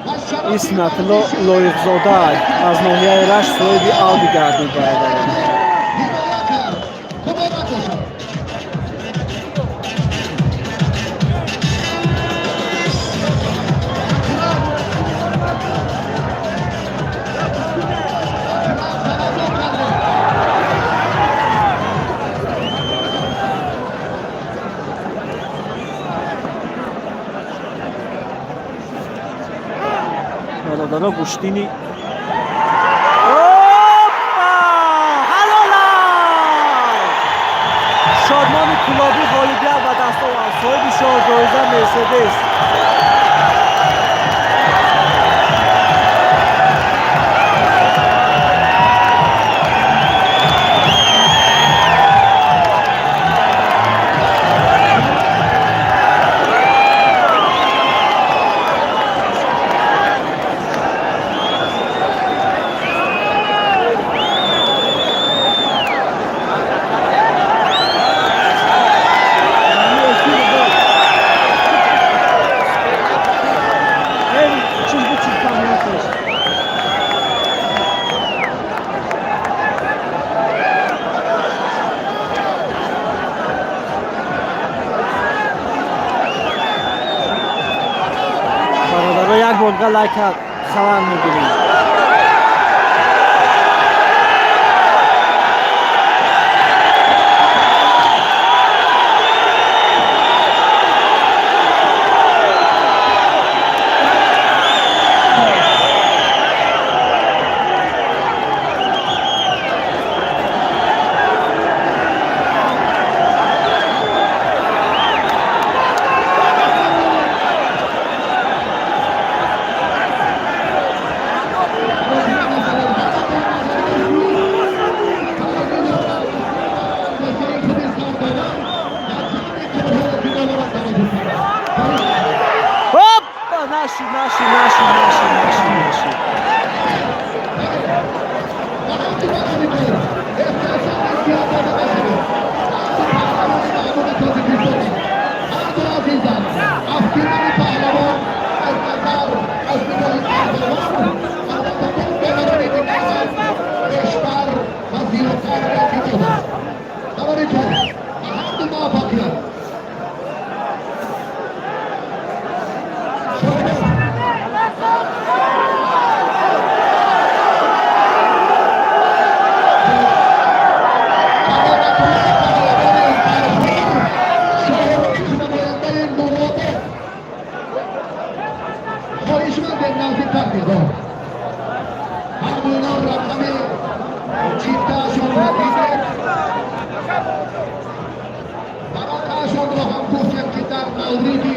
ва шарафи Ин Суннатулло Лоиқзода аз ноҳияи Рашт соҳиби Ауди гардид, бародарон. Ҳимоя кард. Муборак бошад. Таваҷҷӯҳ кардем. Бародаро, гӯштини. Опа! Ҳалола! Шодмони Кулобӣ ғолибият ба даст овард, соҳиби шоҳҷоиза Мерседес. Чиз буд, чиз фаҳмияташ. Бародаро, як бор дигар лайка хабар мегирем. Опа! Наши, наши, наши, наши, наши, наши. موفقیت. خواهشمند نزدیکتر بیاد. هر دو اینا رقم چیپتهشون را دیدید. ورقهشون را هم گفتیم که در موردی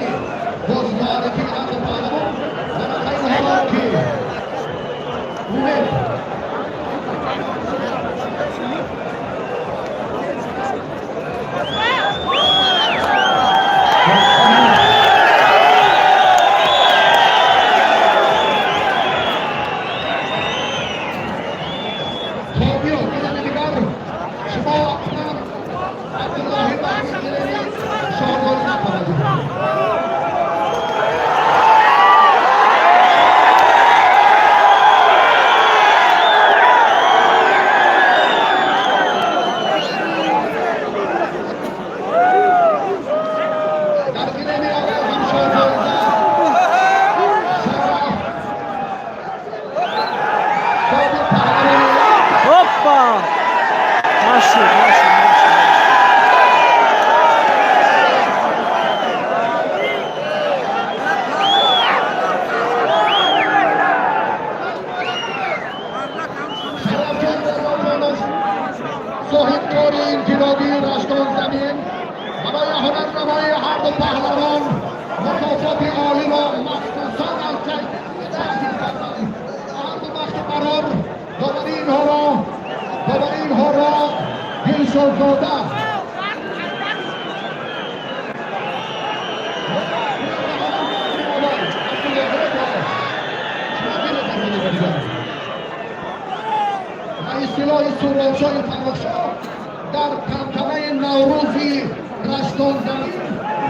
بازمعرفی هر دو پهلوان، ورقه اینها که امید خب بیا دیدن دیگر شما اصلا عبدالله بحری شاهدار نتوجه کنید. در گلیم اول هم شاه جایزه شرف صاحب پهلوان Опа! Наши, наши, наши, наши. Толори инфиродии Раштонзамин барои ҳунарнамоии ҳарду паҳлавон мукофоти олиро махсусан аз тақдим карданд. Ҳарду бахти барор довари инҳоро Дилшодзода. Ба истилоҳи Суробшоҳи Фаррухшоҳ, дар тантанаи Наврӯзи Раштонзамин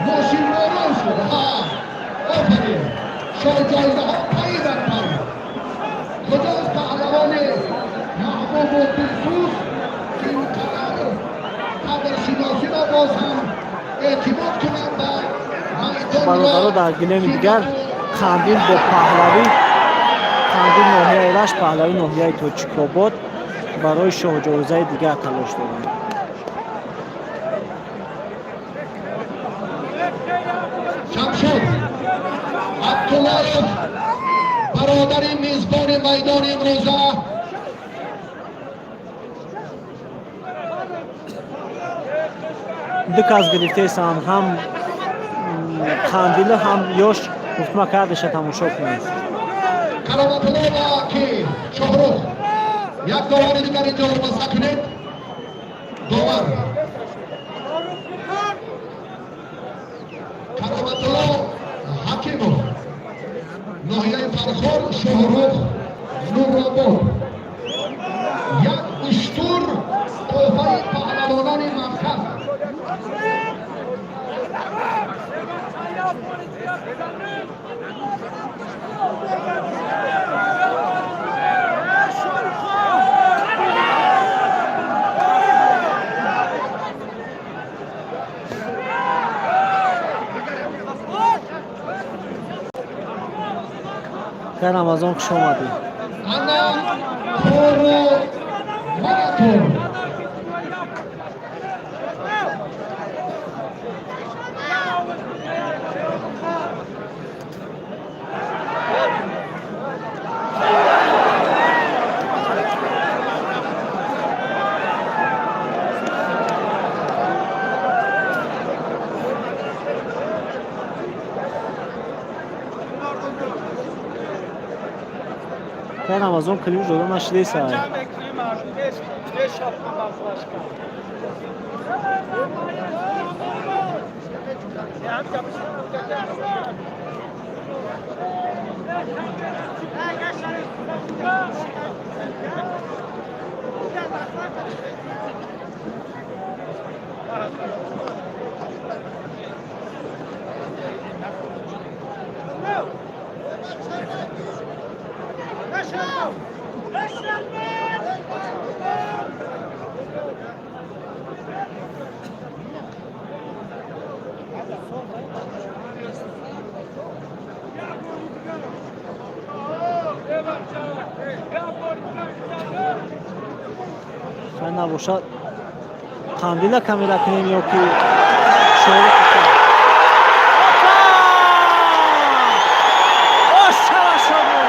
мошинборон шуд. Ҳа, офарин! Шоҳҷоизаҳо пай дар пай. Куҷост паҳлавони маҳбубу дилсӯз, ки ин қадар қадршиносиро боз ҳам эътимод кунад ва Бародаро, дар гилеми дигар Қандил бо Паҳлавӣ. Қандил ноҳияи Рашт, Паҳлавӣ ноҳияи Тоҷикобод барои шоҳҷоизаи дигар талош доранд. Шамшод Абдуллоев, бародари мизбони майдони имрӯза. Ду кас гирифтаистанд, ҳам Қандилу, ҳам Ёш. Гуфтма кардаша тамошо кунед. Кароматулло ки Шоҳрух, як довари дигар инҷоро баста кунед. Довар Кароматулло Ҳакимов, ноҳияи Фархор, Шоҳрух, Нуробод. Як уштур тӯҳфаи паҳлавонони марказ. Ка Рамазон, хуш омадӣ. Ана кору маратон. Ка Рамазон, клим дода нашидеса. Хай, набошад, Қандила камера кунем ё ки Шоҳрух? Опа! Ошава, шомо!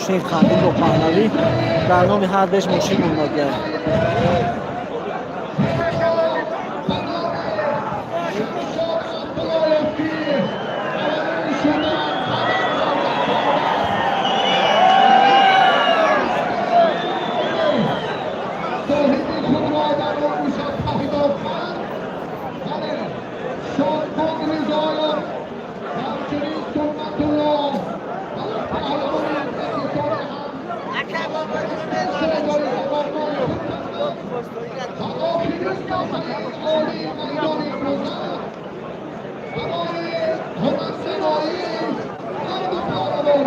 Шунед, Қандил бо Паҳлавӣ дар номи ҳар деш мошин мондагиам. Соҳиби худро дар оғӯшат пайдо кард. Бале, Шодмон Ризоев, ҳамчунин Суннатулло паҳлавони Ӯзбекистони ҳам созори забонҳои худ карданд ва охирин дафъаи олии майдони имрӯза барои ҳунарсароии ҳарду паҳлавон.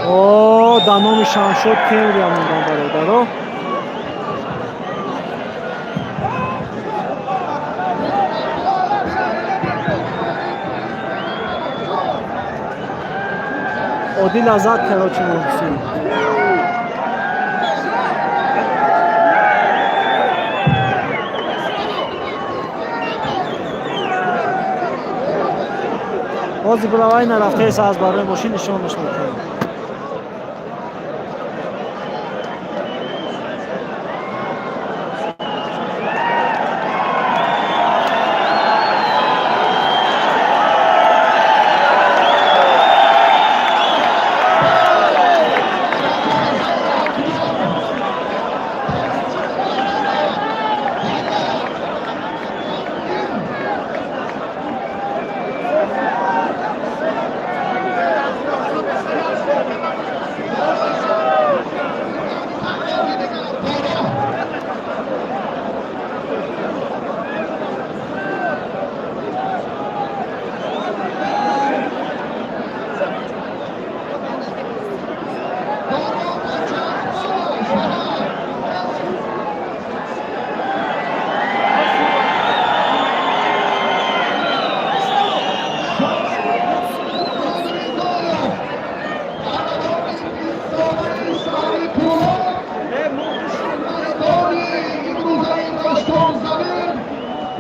О, дар номи Шамшод Кемрия мондан, бародаро. Одил азад, короче, Муҳсин. Ҳозир биравай, нарафтаеса, аз барои мошин нишонаш мекунам.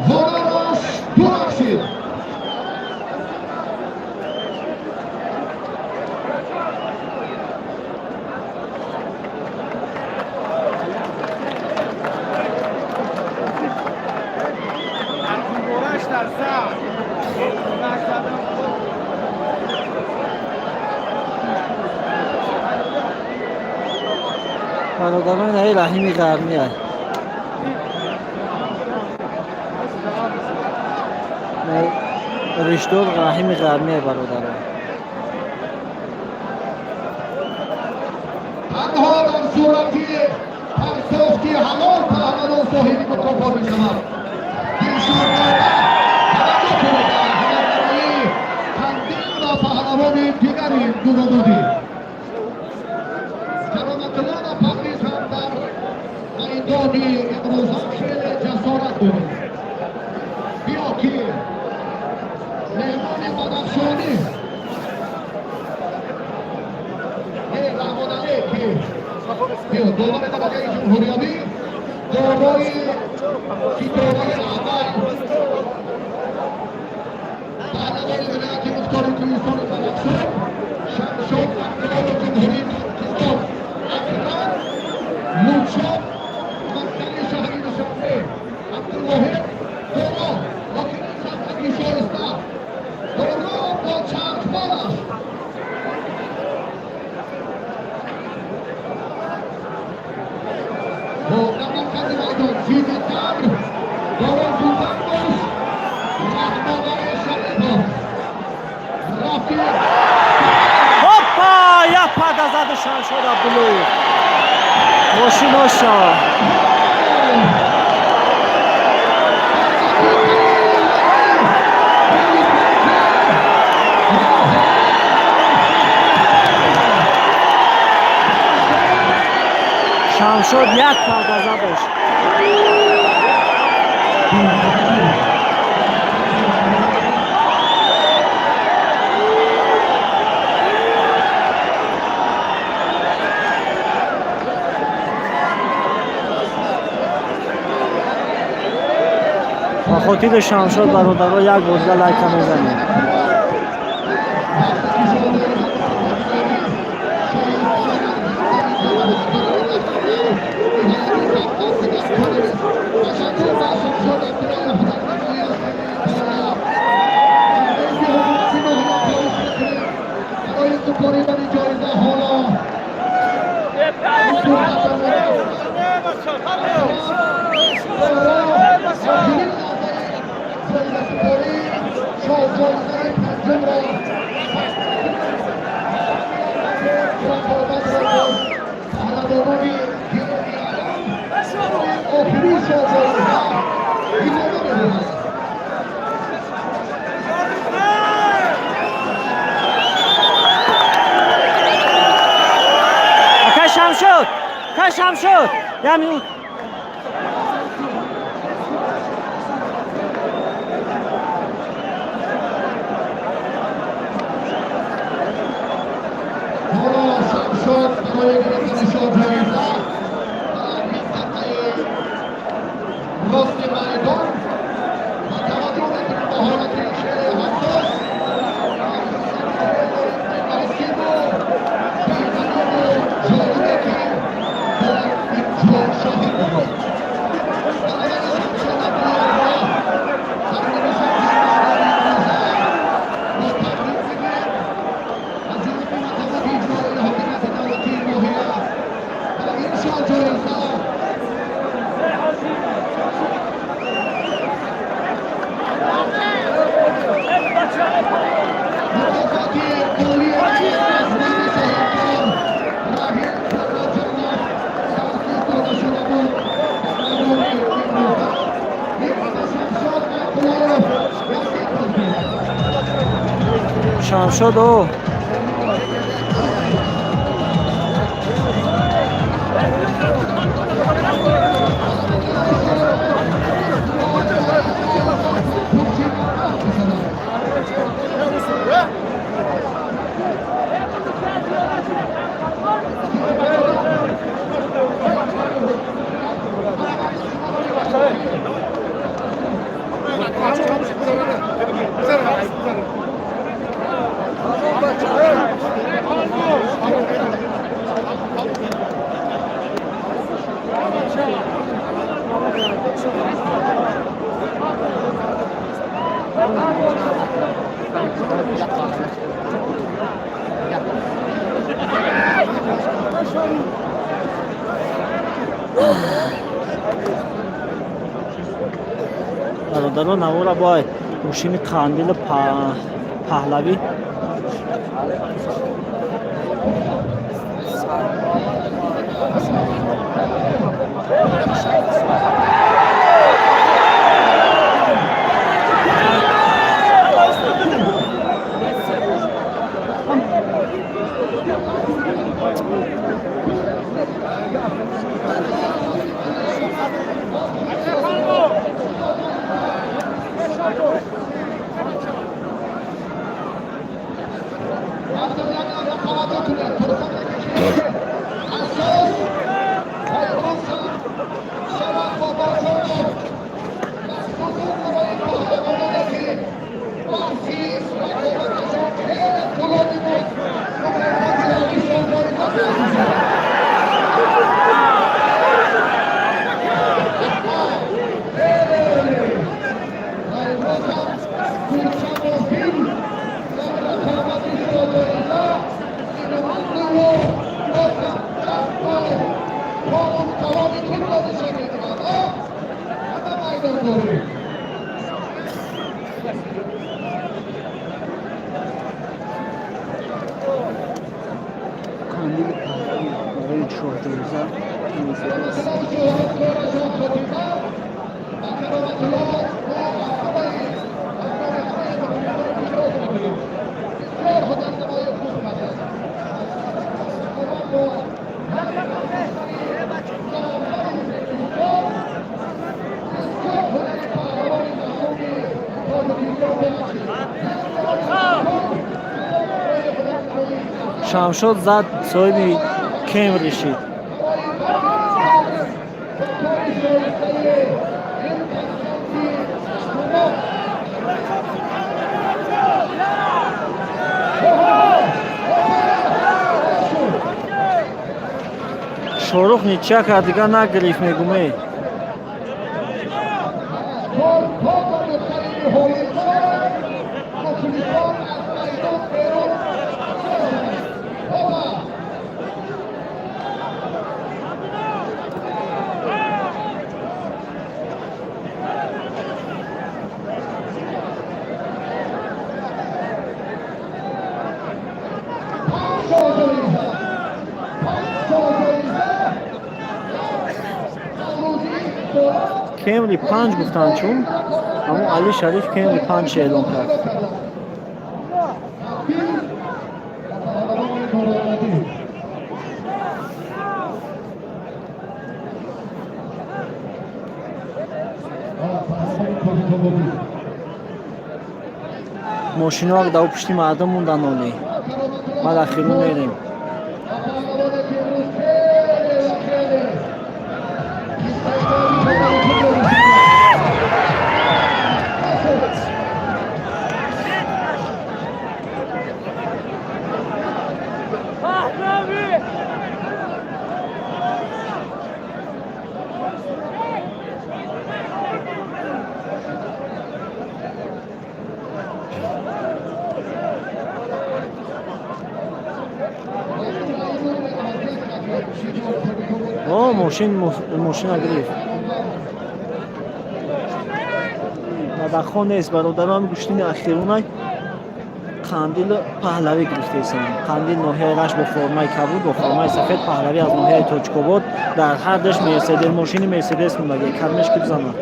Ҳунараш дурахшид. Бародарон, инаи Раҳими Ғармия, Риштор Раҳими Ғармия, бародарон. Танҳо дар сурати партофти ҳалол паҳлавон соҳиби мукофот мешавад. Дилшодона таваҷҷӯҳ кунед ба ҳунарнамоии Қандил ва паҳлавони дигари Нурободӣ. Кароматулло ва Парвиз ҳам дар майдони имрӯза хеле ҷасорат дорад. Биё ки меҳмони бадахшонӣ Раҳмоналӣ, ки биё довари дараҷаи ҷумҳуриявӣ, дорои ситораи аввал, паҳлавони вилояти мухтори кӯҳистони Бадахшон Шамшод Абдуллоев, Ҷумҳурии Тоҷикистон Акрам Лучоб, маркази шаҳри Душанбе Абдулвоҳид Доро, охирин сабқати шоиста Доро бо чархболаш. Бо дар маркази майдон ҷиддитар Доро зудтар бош. Раҳмонали Шарипов Рафиқ. Ҳоппа, як пада заду Шамшод Абдуллоев, мошинош шава. Шамшод як пада задаш. Ба хотири Шамшод, бародаро, як бор дига лайка мезанем. Вақте ки шумо доред Охирин лаҳзаи ҷоизасупорӣ шоҳҷоизаи панҷумро рақобатро бо паҳлавонони гилеми аввал охирин шоҳҷоиза идома медиҳад. Акай Шамшод, акай Шамшод, як минут. Ҳоло Шамшод барои гирифтани шоҳҷоиза дар минтақаи рости майдон ва таваҷҷӯҳ мекунем ба ҳолати шери ҳассос ва фурсати насибу беҳтарину ҷолибе, ки дар ин ҷо шоҳид будем. Баробари Шамшод Абдуллоевро сармири шахси майдони имрӯза мо табрик мегӯем. Аз ҷониби мақомоти иҷроии ҳокимияти давлатии ноҳия ба ин шоҳҷоиза мукофоти молие, ки аз марди соҳибкор Раҳим Қурбонҷонов таъсис дода шуда буд, паҳлавони имрӯза ба Шамшод Абдуллоев насиб гардид. Шамшод, о. Бародарон, навора бо мошини Қандили Паҳлавӣ. مردم، یک لحظه توجه کنید. فرصت کشید حساس و امروز هم شود باباجانов مخصوصا برای پهلوانانی که بحثی رقابتشان خیلی طولانی بود، مکافات ایشان جایزه شد. و امروز هم کوچه مفید در رقابت شاهجایزه سینمندو و دست و پا و توان خود را نشان میدهد. همه میدان داریم. Қандили Паҳлавӣ барои шоҳҷоиза. شهرت خاتمه و کرامتالله ما از همه از نام همه مخلصان پیشواز میکنیم. بسیار هنرنمایی خوب کرده با ازبکستان. بسیار هنر پهلوان مردم تاجیکستان، ببخشید. Шамшод зад, соҳиби Кемри шид. برای کاری شایسته این قسمتی شما. Шорух ничья кард, дигар нагирифт, мегумей. کار تا در نقطه نهایی شود، مخلصان از میدان بیرون نشوند. بابا. Кемри панҷ гуфтанд, чун ҳамун Али Шариф Кемри панҷ эълон кард. Мошиноак дар пушти мардум мондан олӣ. Баъд ахирун мерем. О, мошин, мошина гирифт. Надахон нест, бародарам. Гӯштини ахирунай Қандил Паҳлавӣ гирифтаистанд. Қандил ноҳияи Рашт бо формаи кабуд, бо формаи сафед Паҳлавӣ аз ноҳияи Тоҷикобод. Дар ҳар даш Мерседес, мошини Мерседес мондаги. Кадмеш ки бизанад.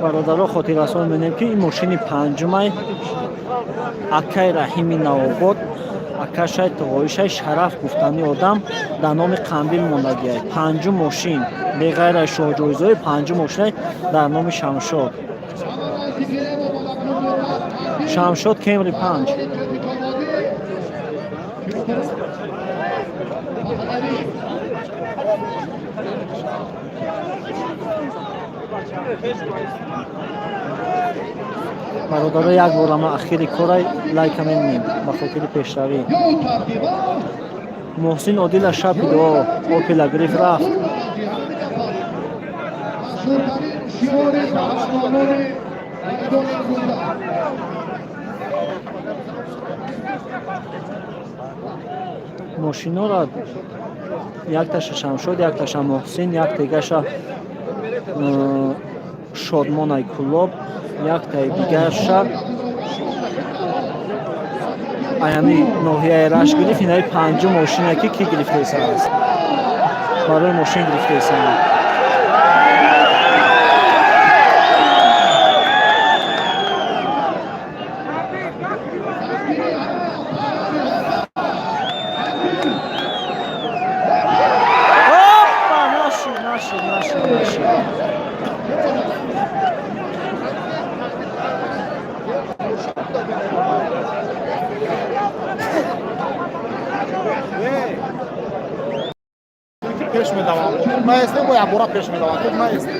Бародаро, хотиррасон менем, ки ин мошини панҷумай акай Раҳими Навобод, акашай, тоғоишай, Шараф гуфтани одам дар номи Қандил мондагиай. Панҷум мошин беғайр аз шоҳҷоизҳои панҷум мошинай дар номи Шамшод. Шамшод Кемри панҷ. Бародаро, як бор ама ахири корай лайка мемонем ба хотири пешравӣ. Муҳсин Одила шапид, о, Опела гирифт, рафт. Машҳуртарин шиори паҳлавонони майдони имрӯза. Мошинора якташа Шамшод, якташа Муҳсин, яктегаша Шодмонай Кулоб, яктаи дигарша аями ноҳияи Рашт гирифт. Инаи панҷум мошине ки кӣ гирифтаистааст, барои мошин гирифтаистанд. Опа, нашид, нашид, нашид, нашид. Пеш медавам, маестем, бо якбора пеш медавам, маестем.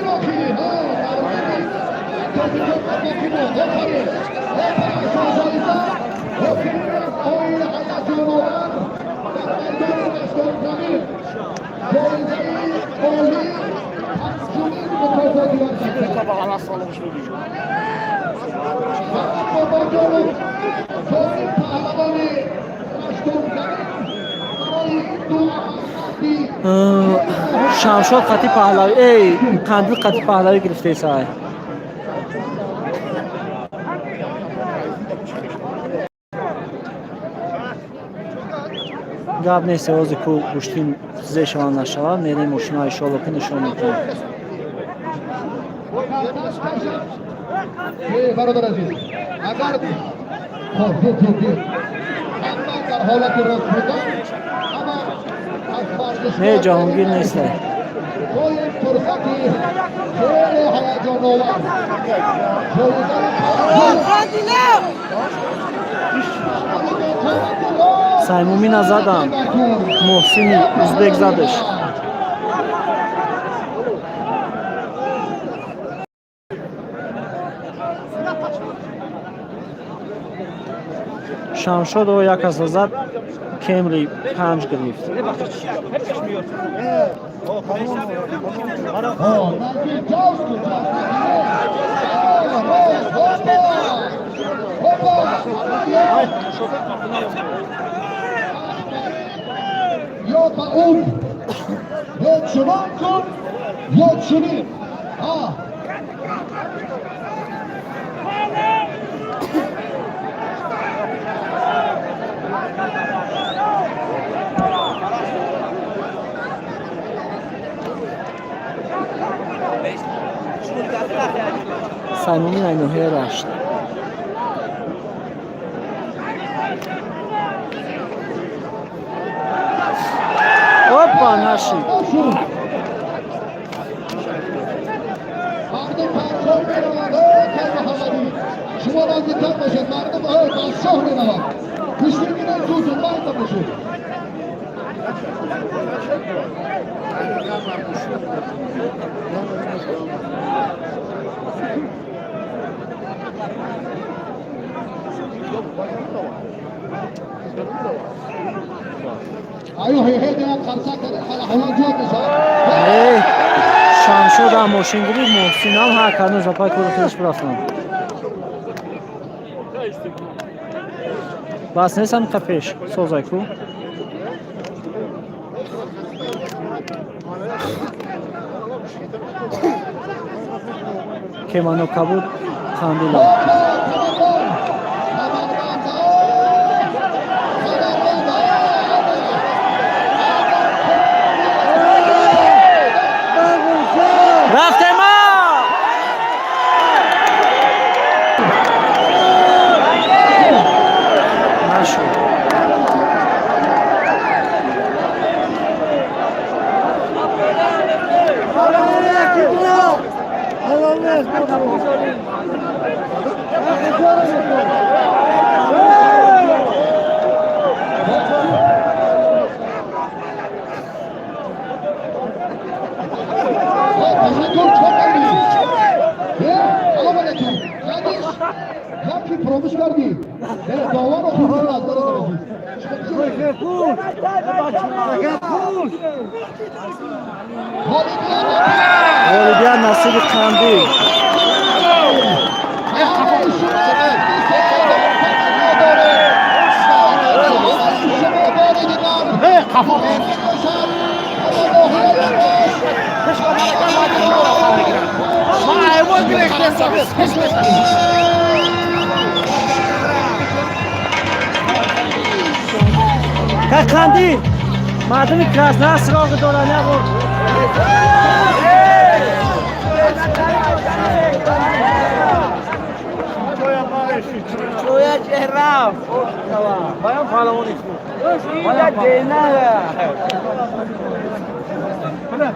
Шамшод қати Паҳлавӣ, эй, Қандил қати Паҳлавӣ гирифтаисай. Гап нест, ози ку гӯштин зе шаванд, нашавад, мерем, мошинаи иншоалло ки нишон метиҳем. Бародар азиз, агар хоб зуд зуд зуд ҳама дар ҳолати рост будан, ҳама аз варзишгоҳ Не, Ҷаҳонгир нестай. Бояд фурсати хеле ҳаяҷоновар, ҷоизаи панҷум. Саймумина задам, Муҳсини узбек задаш. Шамшодро як каса зад, Кемри панҷ гирифт. Ёд шунид. Саймумин ай ноҳияи Рашт. Опа, нашид. Мардум пархор мераванд. Кай Муҳаммадӣ, шумо наздиктар бошед. Мардум ба шоҳ мераванд. Куштӣ гиред, зуд зуд майда бошед. Аю ҳеҳе деҳад, қарсак ҳала ҷо мешавад. Шамшод ҳам мошин гирифт, Муҳсинам ҳар кадомаш ба пай кори худаш рафтанд. Бас нест ҳамиқа пеш созай ку. Кемано кабуд қандила. Рафтема! Нашуд. Ташаккур, чикор кардӣ? Салом алейкум. Задиш, яки фуромӯш кардӣ. Доварро хурд аз бародар азиз. Ғолибият насиби Қандил. Кай Қандил, мардуми Краснояр суроғи доранд як бор.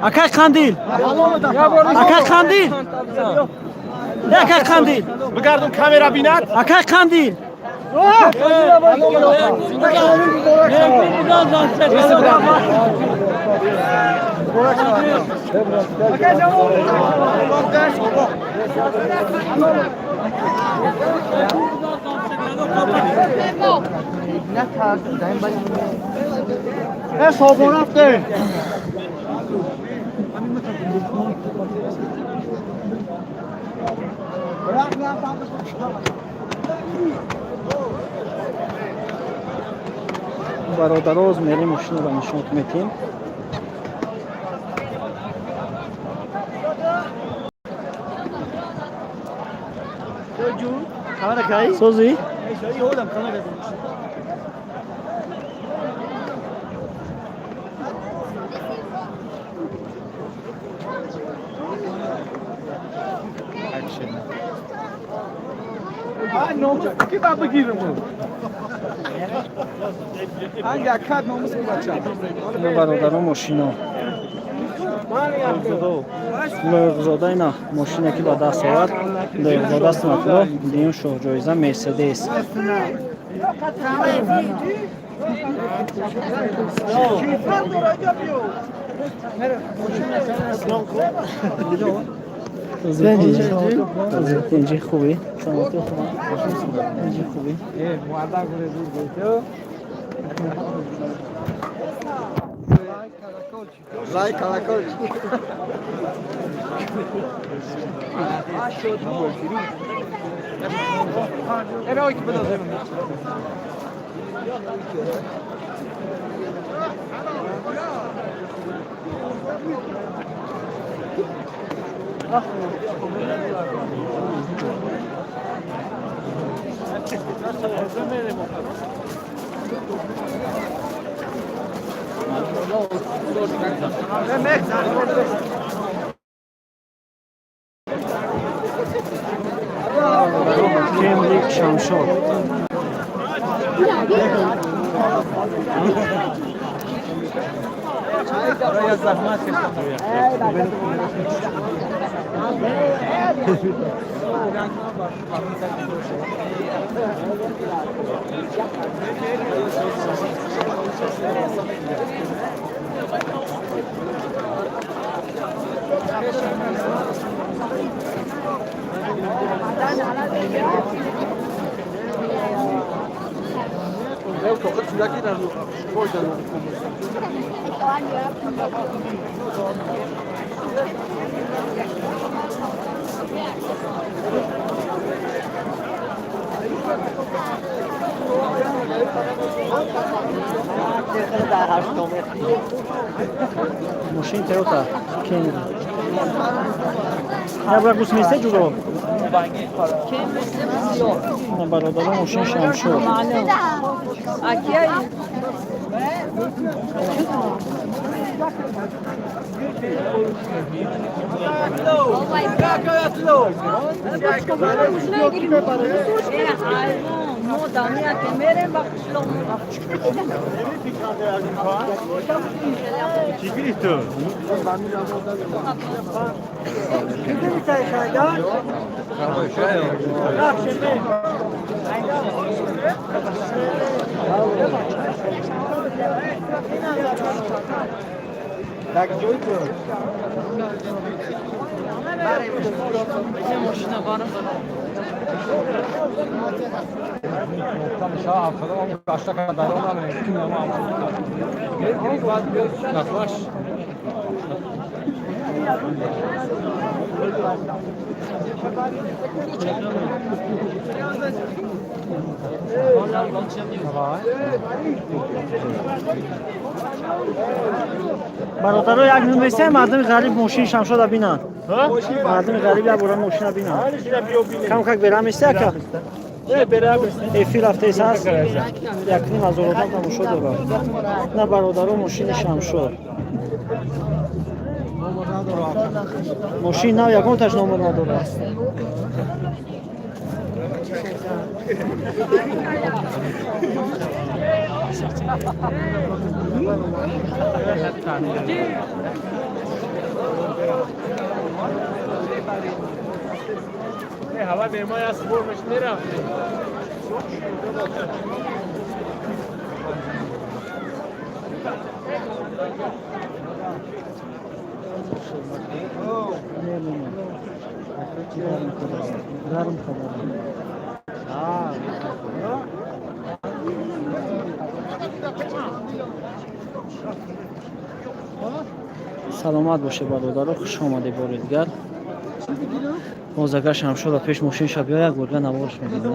Акай Қандил, акай Қандил, акай Қандил. Бигардум, камера бинад. Акай Қандил. Бародароз, мерем, мошинро нишон метиҳем. Созӣ? Ки ба бигирам? Бародаро, мошино Лоиқзода, ина мошине ки ба даст овард Лоиқзода Сматулло, дуюм шоҳҷоиза Мерседес. Инҷи хубӣ, саломатӣ, хуба, инҷи хубӣ. Лайк, колокольчик. Кемри Шамшод. Мошин Toyota Camry. Я бра гус месте ҷудо. На бародаро мошин Шамшод. Чӣ гирифт ту? Бародаро, як минут месте, мардуми ғариб мошини Шамшода бинанд. Мардуми ғариб як бора мошина бинанд. Кам как бера месте ака? Эфир рафтаис ҳаст. 1,5 ҳазор одам тамошо дорад. На бародаро, мошини Шамшод. Мошин нав, ягонташ номер надорад. Ҳава меҳмон аст, формаш нерафт. Не, не, не. Гарм хабар. Саломат боше, бародаро, хуш омаде бори дигар. Боз агар Шамшода пеш мошинша биё, як борга наворш мегирем.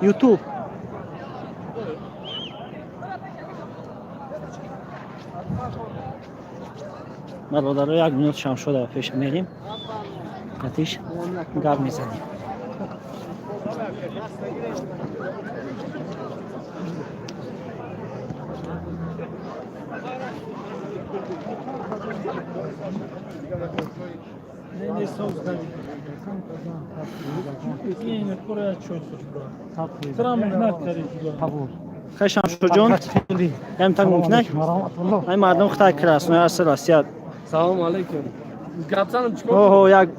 Ютуб. Бародаро, як минут Шамшода пеш мерим, атиш гап мезанем. Хай, Шамшоҷон, ям так мумкин ай мардум хитай Красноярск, Россия. Салом алейкум. Гапзанам чикор? Оҳо, як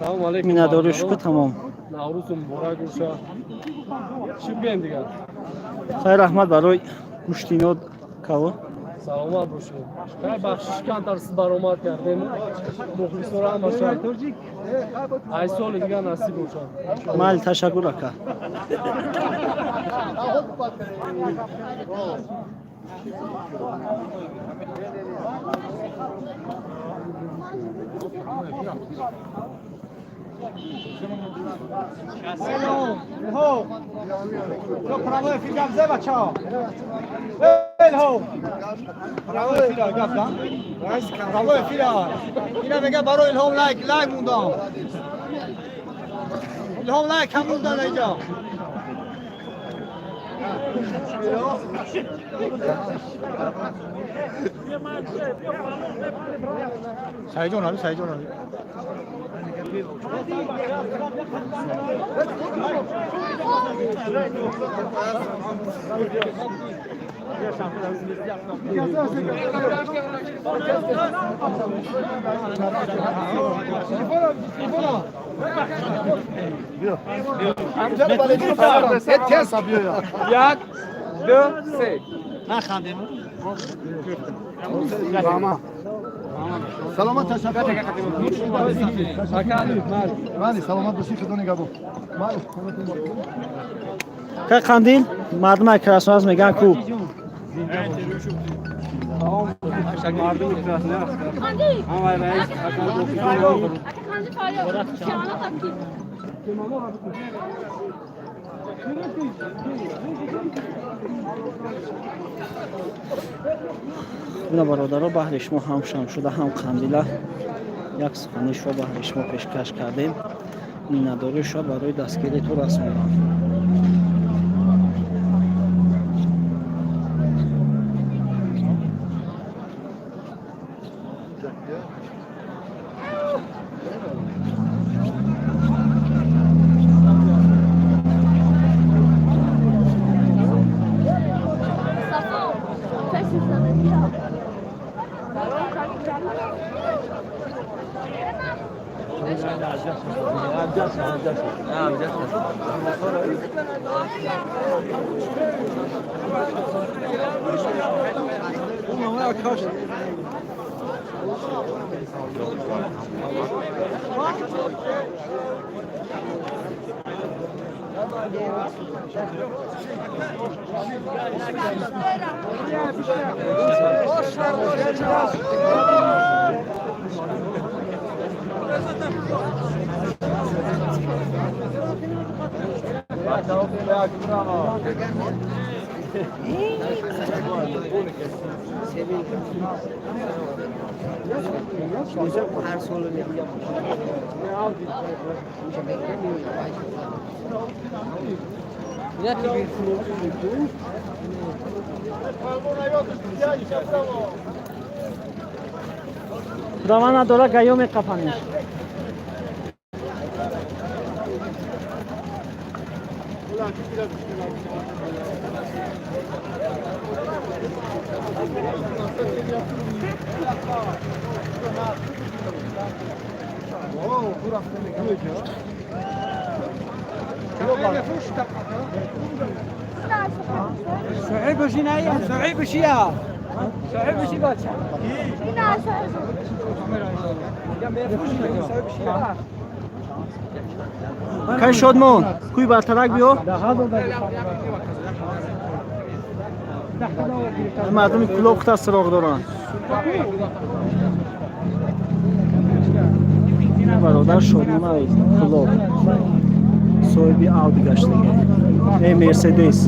Салом алейкум. миннатдорӣ шуку, тамом. Наврӯз муборак боша. Чӣ бигӯем дигар? Хай, раҳмат барои гӯшти инод каво. Саломат бошед. Хай, бахшиш, камтар баромад кардем. Мухлисора ҳамаша. Ай соли дигар насиб бошад. Майли, ташаккур, ака. Правой эфир гап зе, бачаҳо. Элҳо. Правой эфир гап зан. Правой эфир. Ина мега барои Илҳом лайк, лайк мондам. Илҳом лайк ҳам мондан инҷо. Сайҷон али, Сайҷон али. Як, ду, се. Саломат, ташаккур. Мали, саломат бошӣ, худо нигаҳбон. Мали. Ка Қандил, мардумаи Красноярск мегӯянд ку. Мардуми Красноярск. Ҳамаи раис Ина, бародаро, баҳри шумо ҳам Шамшуда, ҳам Қандила як суханишро баҳри шумо пешкаш кардем. Миннатдориашро барои дастгирии ту расонам. Права надора, гаё меқапаниш. Кай, Шодмон, кӯи бартарак биё. Мардуми Кӯлоб хута суроғ доранд. Бародар Шодмонаи Кӯлоб, соҳиби Ауди гаштага, э, Мерседес.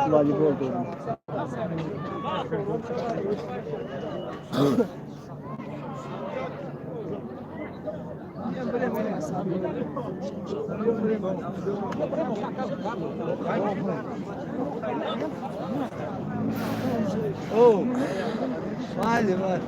Волейбол дорем. Vale, vale.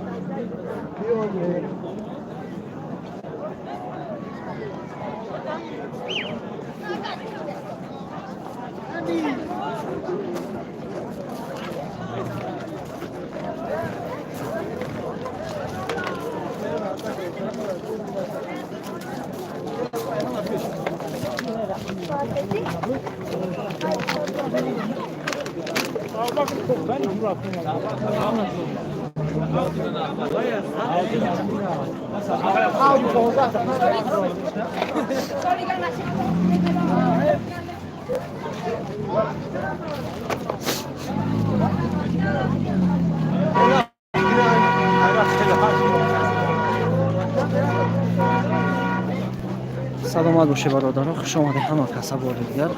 Саломат бошед, бародаро, хуш омадед ҳама каса бори дигар.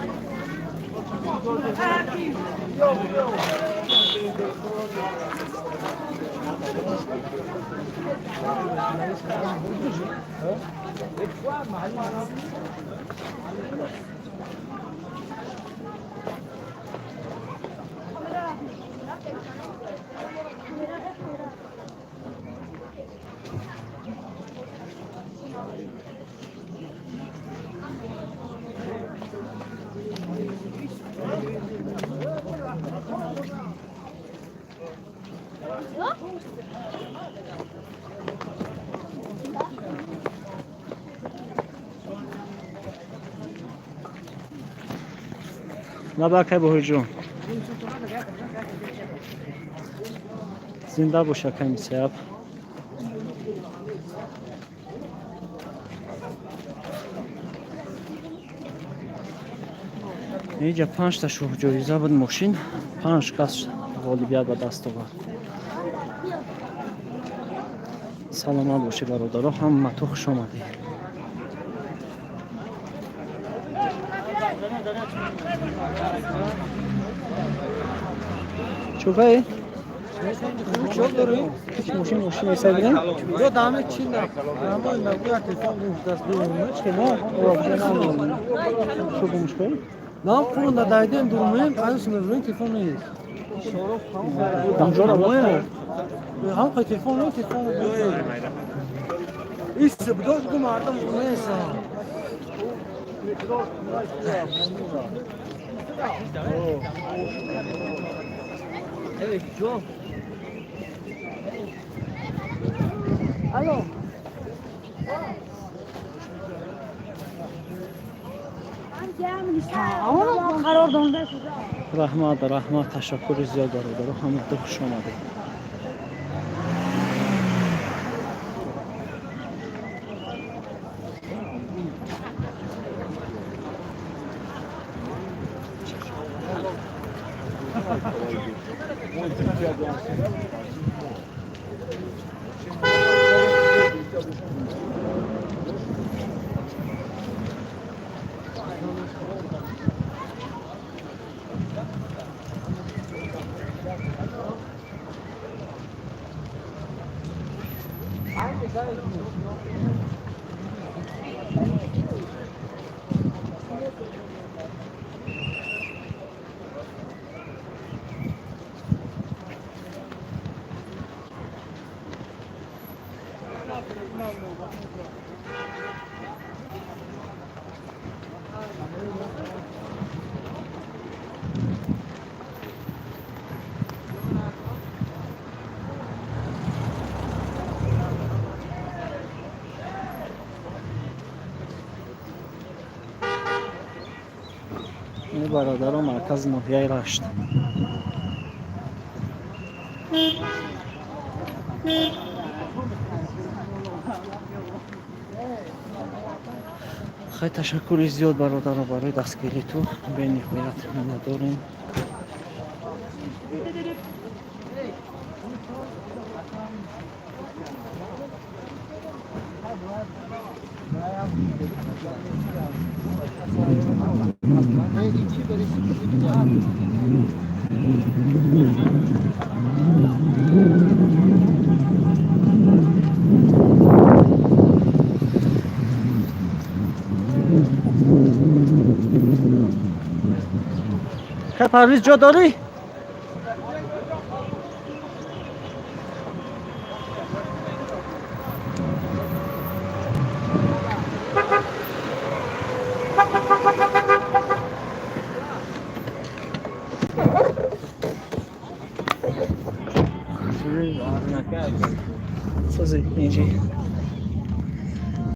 Набакай, Боҳирҷон, зинда бош, акай Мисиаб. Инҷа панҷта шоҳҷоиза буд, мошин, панҷ кас ғолибият ба даст овард. Саломат бошед, бародаро, ҳамату хуш омадед. Чӯкай? Мошин, мошин эсай будем? Ё даме чи на? Ама на телефон даст дурум. Чи мо? Шо гумш кун? На пул на дайдем дурумем, аюс мезурем, телефон нест. Дамжора. Ҳам қай телефон не, телефон. Ис бидош гум мардам нест. Алло. Раҳмат, раҳмат, ташаккури зиёд, бародаро, ҳамату хуш омадед. Ин, бародаро, маркази ноҳияи Рашт. Хай, ташаккури зиёд, бародаро, барои дастгириту бениҳоят миннатдорем. Хай, Парвиз, ҷо дорӣ? Сӯзи инҷи.